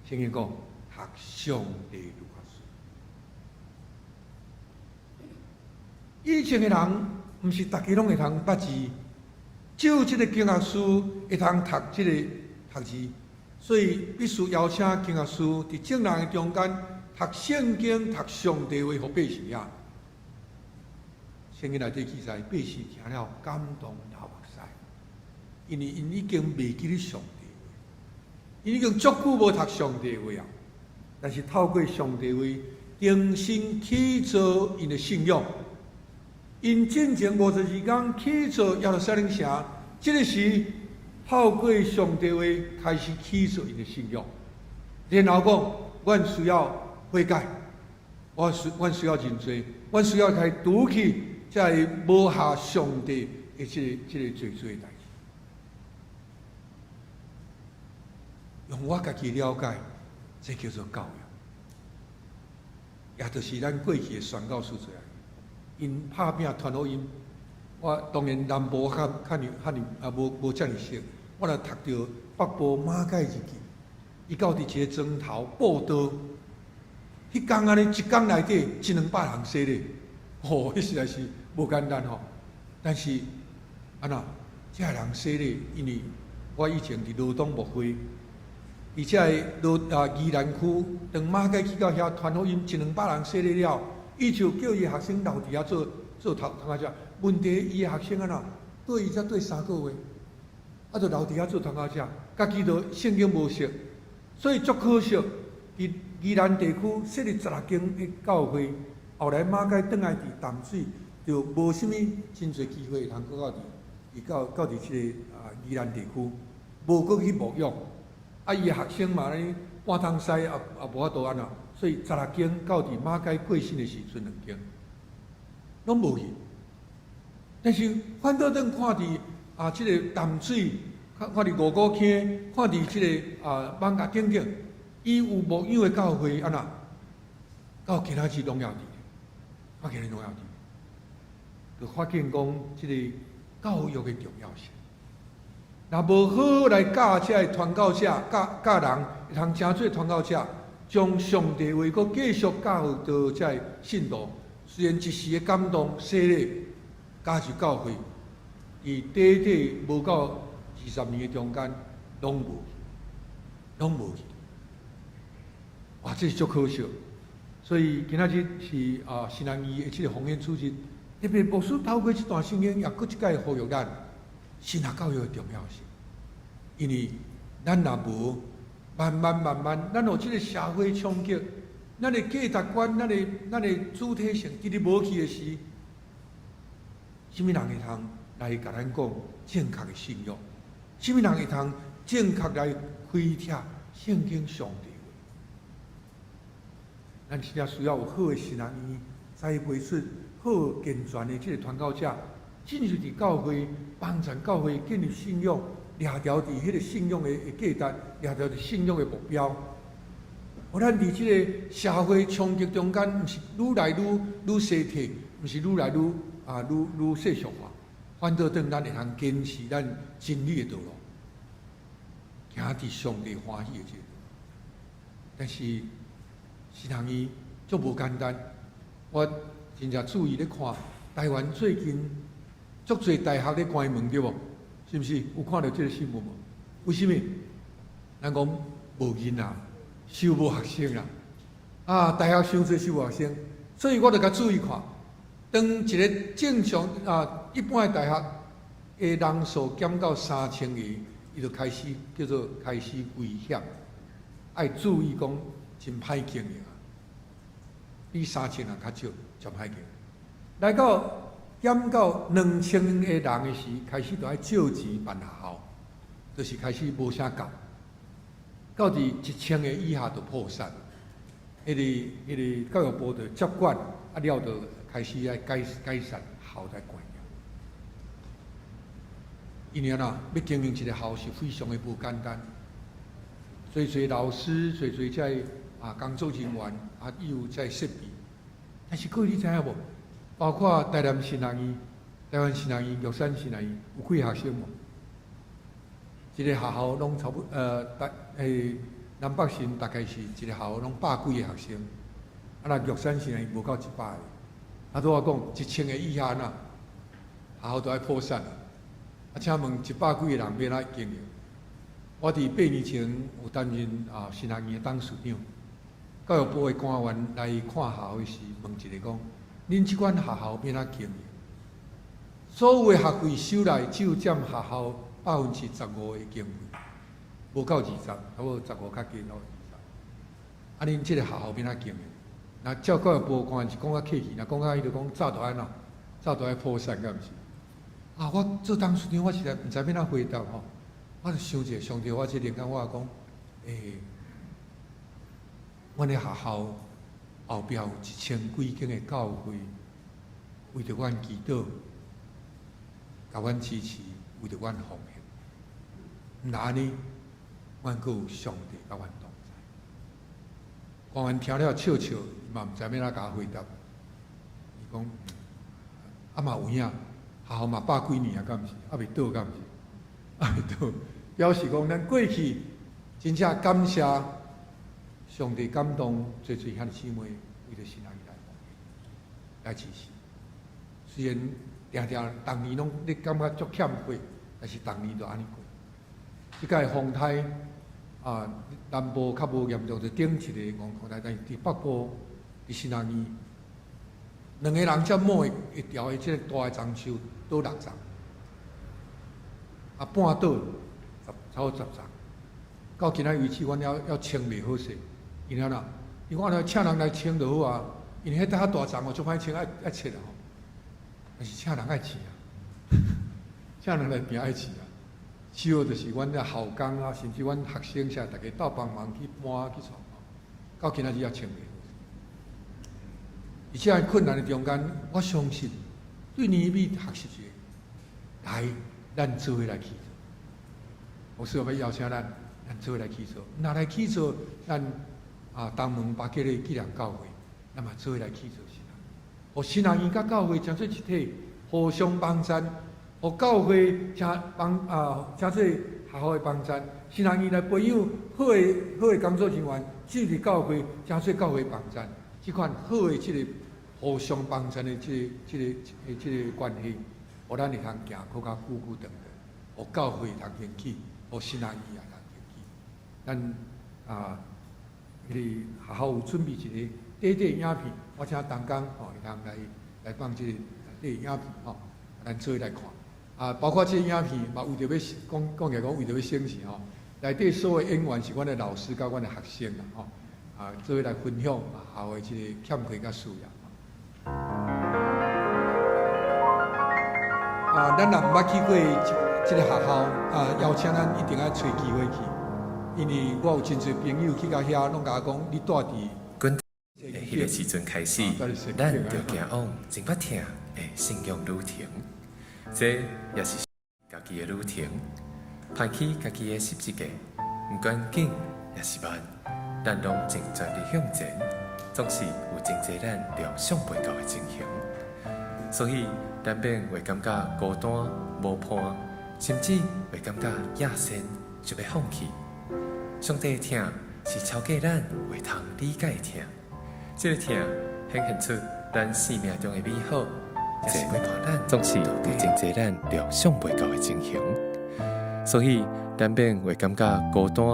聖經講讀上帝律法書。以前的人毋是逐家攏會通捌字，只有這个經學師會通讀這个讀字，所以必須邀請經學師佇眾人的中間讀聖經、讀上帝話予百姓聽。聖經內底記載，百姓聽了感動流目屎，因為𪜶已經袂記得上帝話，𪜶已經足久無讀上帝話啊。但是透過上帝話，重新起造𪜶的信仰。𪜶進前52工起造耶路撒冷城，這个時透過上帝話開始起造𪜶的信仰。然後講，阮需要悔改，阮需要認罪，阮需要來除去這个無合上帝的這个罪罪的代誌。用我家己了解，這叫做教育，也就是咱過去的宣教師做的。𪜶拍拚傳福音，我當然南部較較爾較爾啊無無遮爾熟。我若讀著北部馬偕日記，伊到佇一個莊頭布道，彼工按呢一工內底一兩百人洗禮，吼，彼實在是無簡單吼。但是按怎，遮个人洗禮，因為我以前佇羅東牧會，佇遮个羅啊宜蘭區，當馬偕去到遐傳福音，一兩百人洗禮了。伊就叫伊學生留佇遐做做頭通考者。問題伊的學生按怎綴伊才綴3個月，啊，就留佇遐做通考者，家己就聖經無熟，所以足可惜。佇宜蘭地區設立16間的教會，後來馬偕轉來佇淡水，就無啥物真濟機會通閣到佇，伊到到佇這个宜蘭地區，無閣去牧養。啊，伊的學生嘛按呢搬東西也也無法度按怎。所以16間到佇馬偕過身的時陣，兩間攏無去。但是反倒轉看佇這个淡水，看看佇五股坑，看佇這个艋舺等等，伊有牧養的教會按怎？到今仔日攏猶佇，到今日攏猶佇，就發現講這个教育的重要性。若無好來教這个傳教者，教教人，會通成做傳教者。將上帝話閣繼續教導這个信徒，雖然一時的感動、洗禮，加入教會，佇短短無夠20年的中間，攏無去，攏無去。哇，這是足可惜。所以今仔日是神學院的這个奉獻主日，特別牧師透過這段聖經，也閣一擺呼籲咱神學教育的重要性，因為咱若無。慢慢慢慢，咱予這个社會衝擊，咱的價值觀、咱的主體性，直直無去的時，啥物人會通來共咱講正確的信仰？啥物人會通正確來開拓聖經上帝話？咱真正需要有好的神學院，栽培出好健全的這个傳教者，進入佇教會，幫助教會建立信仰。掠牢佇彼个信仰的價值，掠牢佇信仰的目標。予咱佇這个社會衝擊中間，毋是愈來愈愈衰退，毋是愈來愈愈愈世俗化，反倒轉咱會通堅持咱真理的道路，行佇上帝歡喜的這个。但是神學院足無簡單，我真正注意咧看，台灣最近足濟大學咧關門對無？是毋是？有看著這个新聞無？為啥物？咱講無囡仔，收無學生啦。啊，大學傷濟收無學生，所以我就較注意看，當一个正常一般的大學的人數減到3000個，伊就開始叫做開始危險，愛注意講真歹經營啊，比3000人較少，真歹經營。來到減到2000個人的時，開始就愛借錢辦學校，就是開始無啥夠。到佇1000個以下就破產，彼个教育部就接管，啊了就開始愛解解散校來關。因為啊，欲經營一个學校是非常的無簡單，濟濟老師，濟濟這工作人員啊，伊有這設備。但是各位你知影無？包括台南神學院、台灣神學院、玉山神學院，有幾个學生無？一个學校攏差不台南北神大概是一个學校攏百幾个學生，啊，若玉山神學院無夠100个，啊，拄仔講1000个以下呐，學校都愛破產啊！啊，請問100幾个人欲按怎經營？我佇8年前有擔任神學院的董事長，教育部的官員來看學校時，問一个講：恁這款學校欲按怎經營？所有的學費收來，只有佔學校15%的經費，無夠二十，差不多十五較低咯，二十。啊，恁這个學校欲按怎經營？若照教育部官員是講較客氣，若講較彼就講早就按怎，早就愛破產，敢毋是？啊，我做董事長，我實在毋知欲按怎回答吼。我就想者，上帝，我這靈感我講，阮的學校後壁有1000幾間的教會，為著阮祈禱，共阮支持，為著阮奉獻。毋若按呢，阮閣有上帝佮阮同在。官員聽了笑笑，伊嘛毋知欲按怎共我回答。伊講，啊嘛有影，學校嘛百幾年啊，敢毋是？猶未倒，敢毋是？猶未倒，表示講咱過去真正感謝上帝感動濟濟兄弟姊妹為著神學院來奉獻來支持。雖然定定逐年攏你感覺足欠費，但是逐年都按呢過。這擺風颱啊，南部較無嚴重，就頂一个五風颱，但是佇北部佇神學院，兩个人才摸會牢的這个大的樟樹倒六叢，啊半倒差不多10叢。到今仔為止，阮猶清袂好勢，因為按怎？因為我請人來清就好啊，因為彼較大叢哦，足歹清，愛愛切啊吼。但是請人愛錢啊，請人來拚愛錢啊。主要就是阮的校工啊，甚至阮學生啥，逐家鬥幫忙去搬去創，到今仔日猶清袂好。佇這樣困難的中間，我相信對尼希米學習一个，來，咱做伙來去做。牧師欲邀請咱，咱做伙來去做。若來去做，咱東門巴結的紀念教會，咱嘛做伙來去做神學。予神學院佮教會成做一體，互相幫贊；予教會成幫成做學校的幫贊。神學院來培養好的工作人員，進入教會成做教會幫贊。這款好的這个互相幫贊的這个關係，予咱會通行閣較久久長長，予教會通興起，予神學院也通興起。咱彼个學校有準備一個短短影片，我請同工吼會通來放這个短影片吼，咱做伙來看。啊，包括這个影片嘛，為著欲講講起來講，為著欲省時吼，內底所有演員是阮的老師佮阮的學生啦吼，啊，做伙來分享學校的這个欠缺佮需要。啊，咱若毋捌去過這个學校，啊，邀請咱一定愛揣機會去，因為我有真濟朋友去到遐，攏共我講，你蹛佇阮彼个時陣開始，咱就行往真捌疼的信仰旅程。這也是家己的旅程，攀起家己的十字架，毋管緊抑是慢，咱攏盡全力向前，總是有真濟咱料想袂到的情形。所以難免會感覺孤單、無伴，甚至會感覺野心想欲放棄。上帝的疼是超過咱會通理解的疼，這个疼顯現出咱生命中的美好，也是陪伴咱總是有真濟咱料想袂到的情形。所以難免會感覺孤單、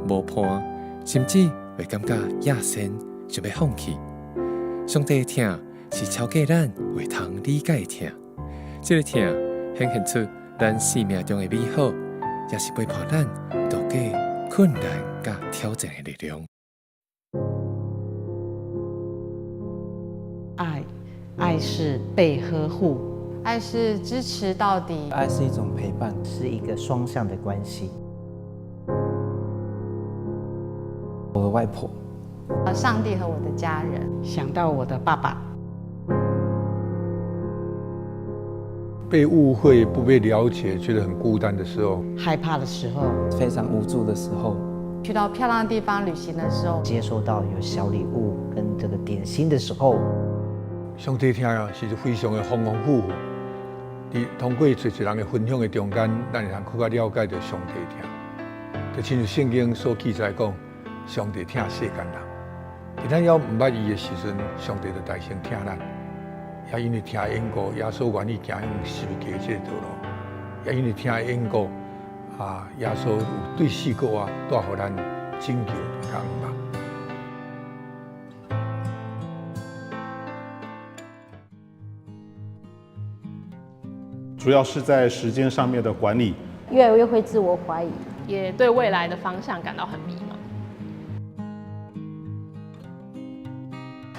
無伴，甚至會感覺野心想欲放棄。上帝的疼是超過咱會通理解的疼，這个疼顯現出咱生命中的美好，也是陪伴咱度過困難佮挑戰的力量。愛，愛是被呵護，愛是支持到底，愛是一種陪伴，是一個雙向的關係。我的外婆，上帝和我的家人，想到我的爸爸。被誤會、不被了解，覺得很孤單的時候，害怕的時候，非常無助的時候，去到漂亮的地方旅行的時候，接收到有小禮物跟這個點心的時候，上帝疼啊，是非常的豐豐富富。佇通過濟濟人的分享的中間，咱會通閣較了解著上帝疼。就親像聖經所記載講，上帝疼世間人。佇咱猶毋捌伊的時陣，上帝就代先疼咱。也因為疼的緣故，耶穌願意行向十字架這個道路。也因為疼的緣故，啊，耶穌有對四國外帶予咱拯救佮五目。主要是在時間上面的管理，越來越會自我懷疑，也對未來的方向感到很迷茫。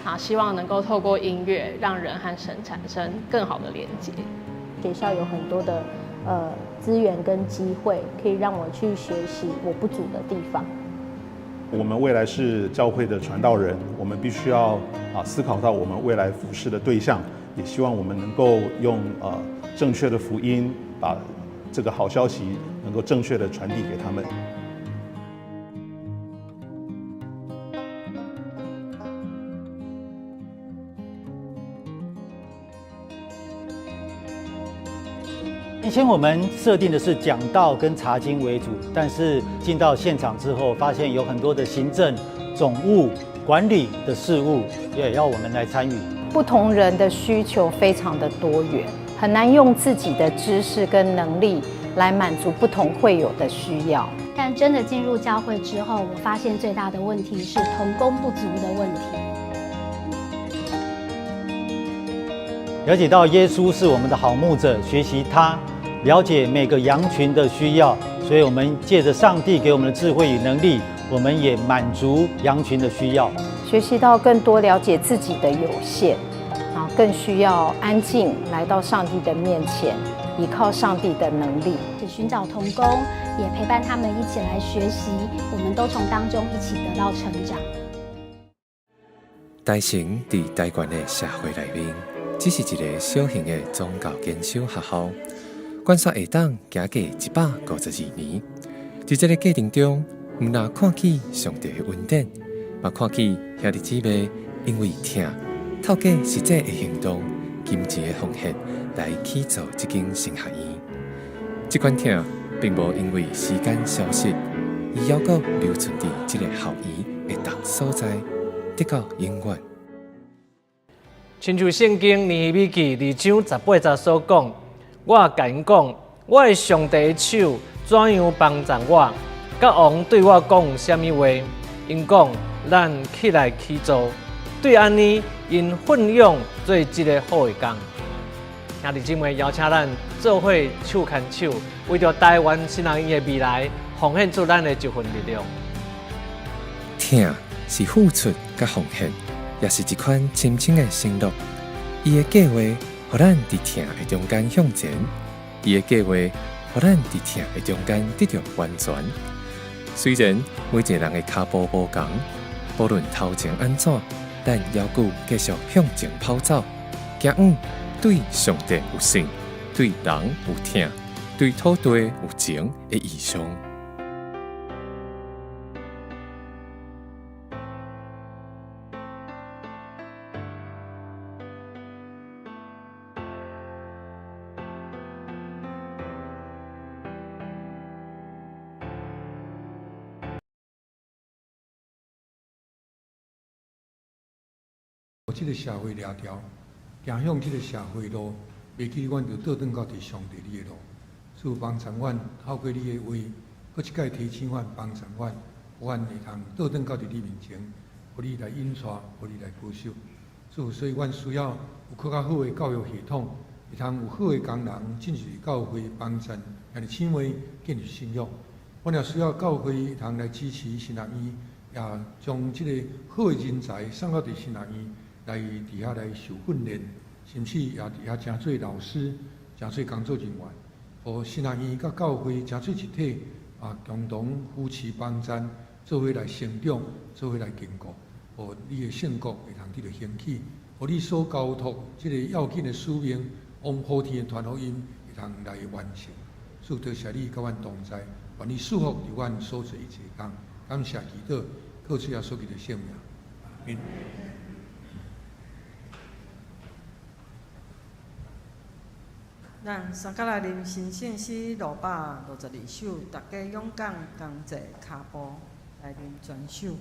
啊，希望能夠透過音樂，讓人和神產生更好的連接。學校有很多的資源跟機會，可以讓我去學習我不足的地方。我們未來是教會的傳道人，我們必須要思考到我們未來服事的對象，也希望我們能夠用正確的福音，把這個好消息能夠正確的傳遞給他們。以前我們設定的是講道跟查經為主，但是進到現場之後，發現有很多的行政、總務、管理的事務也要我們來參與。不同人的需求非常的多元，很難用自己的知識跟能力來滿足不同會友的需要。但真的進入教會之後，我發現最大的問題是同工不足的問題。了解到耶穌是我們的好牧者，學習他，了解每個羊群的需要，所以我們借着上帝給我們的智慧與能力，我們也滿足羊群的需要。學習到更多了解自己的有限，啊，更需要安靜來到上帝的面前，依靠上帝的能力。尋找同工，也陪伴他們一起來學習，我們都從當中一起得到成長。台成佇台灣的社會內面，只是一个小型的宗教研修學校，關煞會當行過152年。佇這个過程中，毋但看見上帝的恩典，嘛看見兄弟姊妹因為疼，透過實際的行動、金錢的奉獻來起造這間神學院。這款疼並無因為時間消失，伊猶閣留存佇這个校園的逐所在，直到永遠。親像聖經尼希米記2章18節所講，我共𪜶講，我的上帝的手怎樣幫助我，佮王對我講啥物話，𪜶講咱起來起造，對按呢，𪜶奮勇做這个好的工。兄弟姊妹，邀請咱做伙手牽手，為著台灣神學院的未來，奉獻出咱的一份力量。疼是付出佮奉獻，也是一款深深的承諾。伊的計劃，予咱佇疼的中間向前；伊的計劃，予咱佇疼的中間得著完全。雖然每一個人的跤步無仝，無論頭前按怎，咱猶閣繼續向前跑走，行往對上帝有信、對人有疼、對土地有情的異象。這个社會掠條，行向這个社會路，袂記阮就倒轉到佇上帝你的路。主幫助阮，透過你的話，閣一擺提醒阮，幫助阮，阮會通倒轉到佇你面前，予你來引帶，予你來保守。主，所以阮需要有閣較好的教育系統，會通有好的工人進入教會幫助兄弟姊妹建立信仰。阮也需要教會會通來支持神學院，也將這個好的人才送到佇神學院來佇遐來受訓練，甚至也佇遐成做老師，成做工作人員。予神學院佮教會成做一體，啊，共同扶持幫贊，做伙來成長，做伙來堅固，予你的聖國會通得著興起，予你所交託這个要緊的使命，往普天的傳福音會通來完成。主多謝你佮阮同在，願你賜福佇阮所做一切工。感謝祈禱，靠主耶穌基督聖名。阿們。咱三佮來啉神聖詩562首，大家勇敢仝齊跤步來啉全首。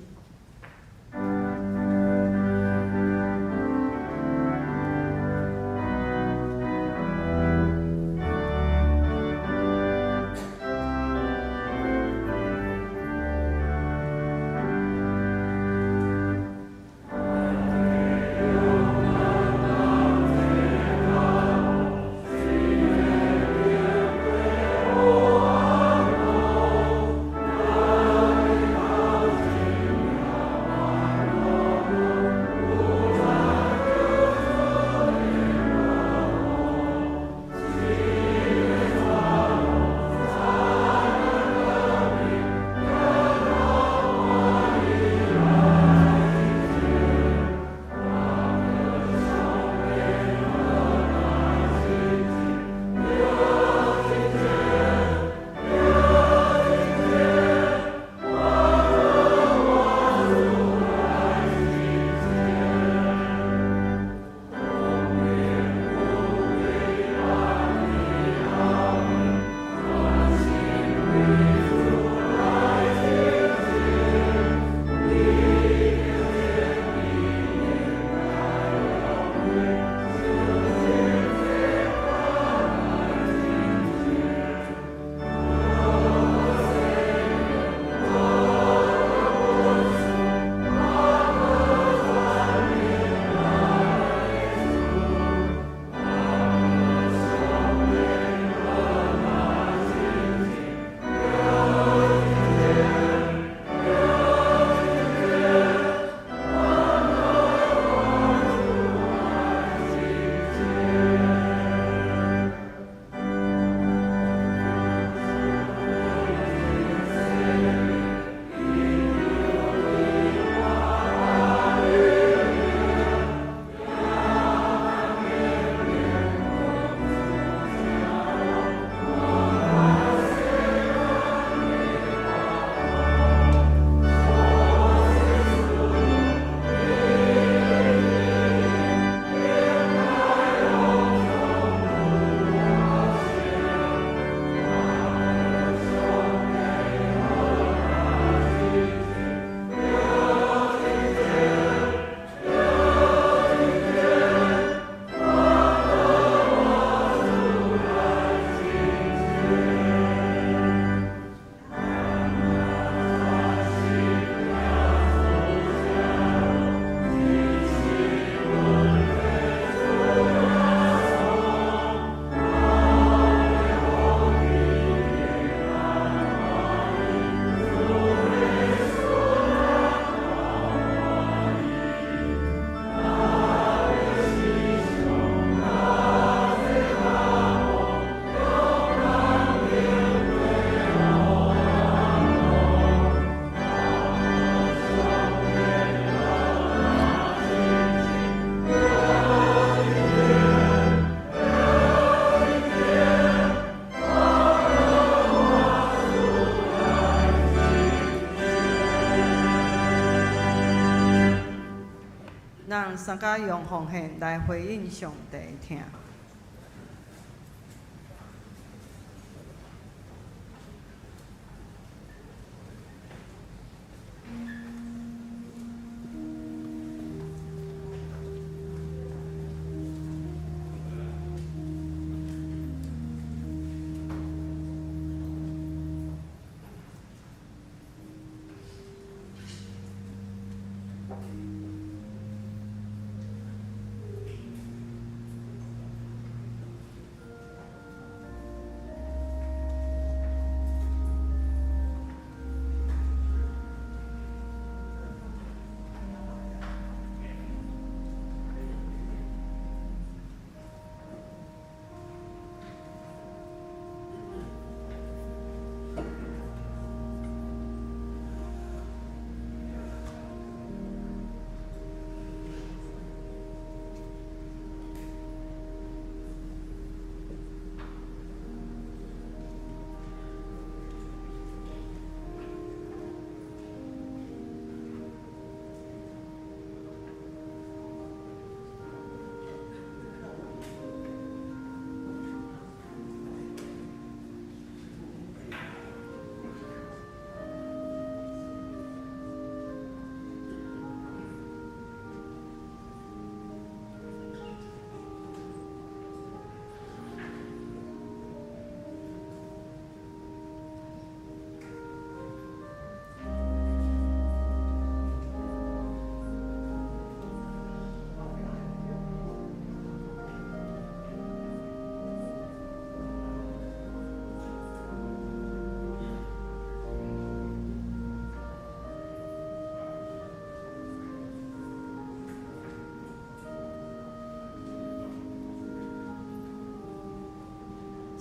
咱三佮用奉獻來回應上帝疼。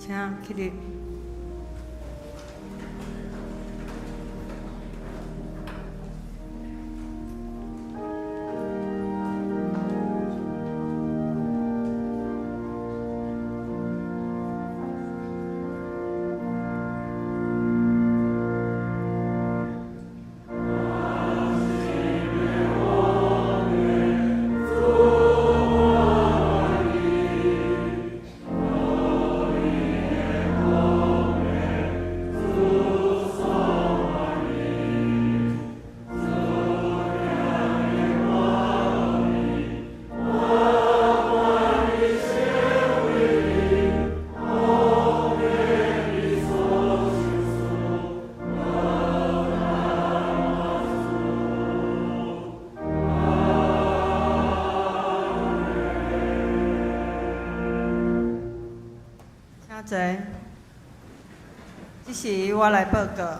請起立。請坐。這時我來報告，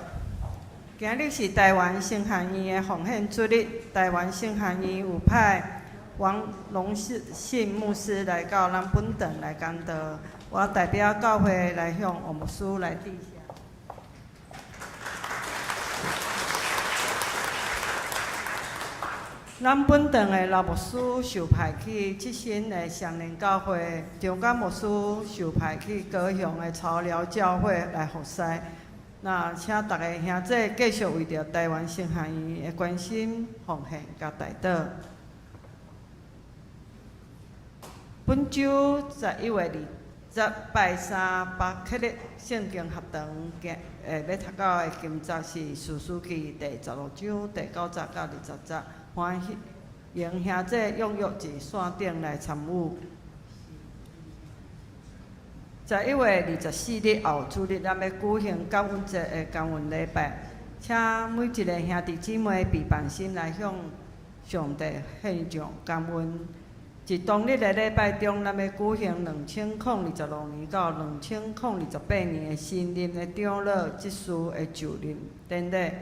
今日是臺灣神學院的奉獻主日。臺灣神學院有派王龍信牧師來到咱本堂來講道，我代表教會來向王牧師來致謝。咱本堂的老牧師受派去七星的雙連教會，張江牧師受派去高雄的潮寮教會來服侍。那請逐家兄弟繼續為著臺灣神學院的關心、奉獻佮代禱。本週11月20拜三北克力聖經學堂，今欲讀到的經節是士師記第十六章第九節到20節。歡迎兄弟踴躍佇線頂來參與。11月24日後主日，咱欲舉行感恩節的感恩禮拜，請每一个兄弟姊妹備辦心來向上帝獻上感恩。佇當日的禮拜中，咱欲舉行2026年到2028年的新任的長老執事的就任典禮，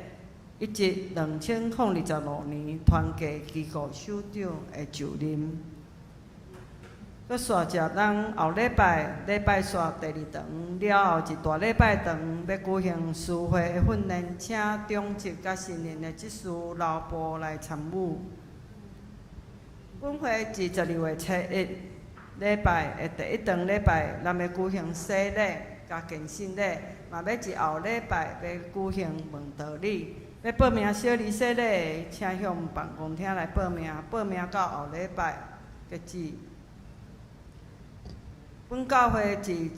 以及2026年團契機構首長的就任。閣煞接咱後禮拜禮拜煞第二堂了後，一大禮拜堂欲舉行司會的訓練，請長執佮新任的執事老部來參與。本會佇12月初一禮拜的第一堂禮拜，咱欲舉行洗禮佮堅信禮，嘛欲佇後禮拜欲舉行問道禮。欲報名小兒洗禮的，請向辦公廳來報名，報名到後禮拜截止。本教會佇12月22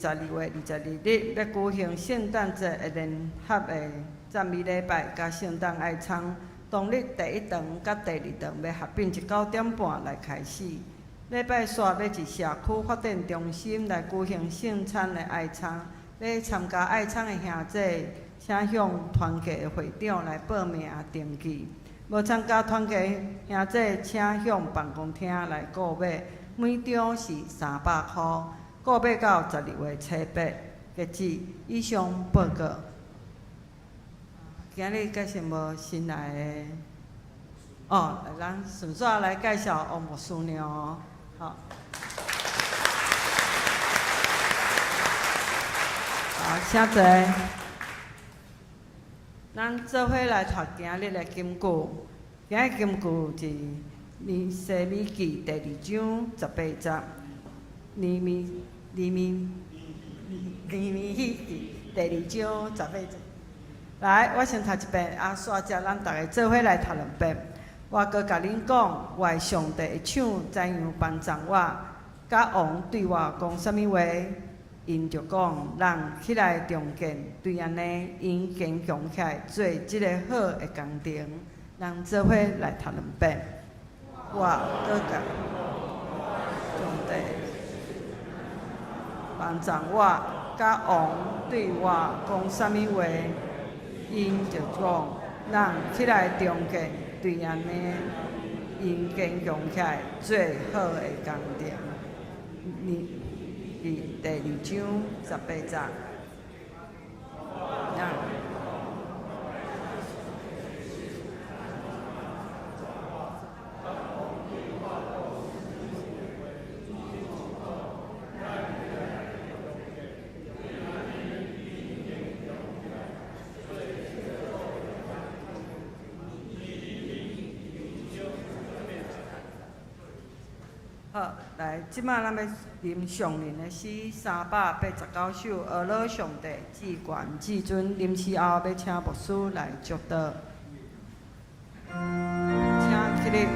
日欲舉行聖誕節的聯合的讚美禮拜佮聖誕愛餐。當日第一堂佮第二堂欲合併佇9點半來開始。禮拜煞欲佇社區發展中心來舉行聖餐的愛餐。欲參加愛餐的兄弟，請向團契的會長來報名登記。無參加團契兄弟，請向辦公廳來購買。每張是300箍，購買到12月初八截止。以上報告。今日介紹無新來的哦，咱順續來介紹王牧師娘哦，好。好，請坐。咱做伙來讀今日的金句。今日金句是尼希米記第二章十八節。尼米尼米尼米記第二章十八節。來，我先讀一遍，啊，煞接咱逐家做伙來讀兩遍。我閣共恁講，我的上帝的手怎樣幫助我，佮王對我講啥物話，𪜶就講：人起來重建，對按呢，𪜶堅強起來做這個好的工程。人做伙來讀兩遍。我閣共上帝幫助我，佮王對我講啥物話，𪜶就講：人起來重建，對按呢，𪜶堅強起來做好的工程。佇第二章十八節。好，來，這擺咱欲啉上人的詩389首，呵咾上帝至懸至尊。啉詩後，欲請牧師來祝禱。請起立。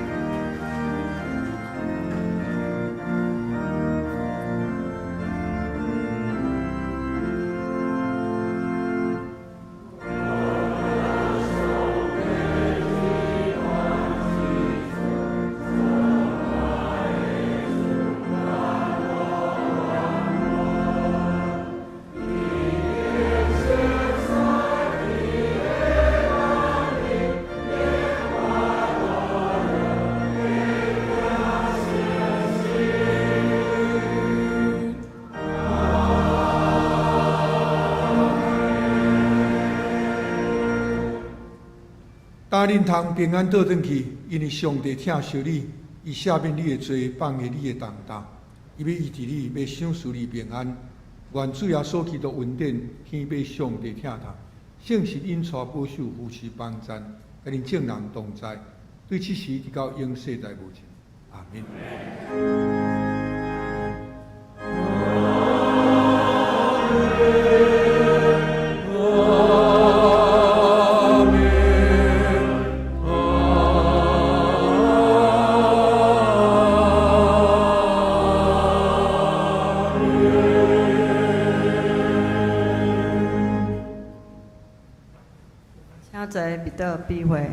今恁通平安倒轉去，因為上帝疼惜你，伊赦免你的罪，放下你的重擔，伊欲醫治你，欲賞賜你平安。願主耶穌基督恩典，天父上帝疼痛，聖神引帶保守扶持幫贊，佮恁眾人同在，對此時直到永世代無盡。阿們。請坐，彼得比會。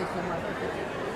個生活。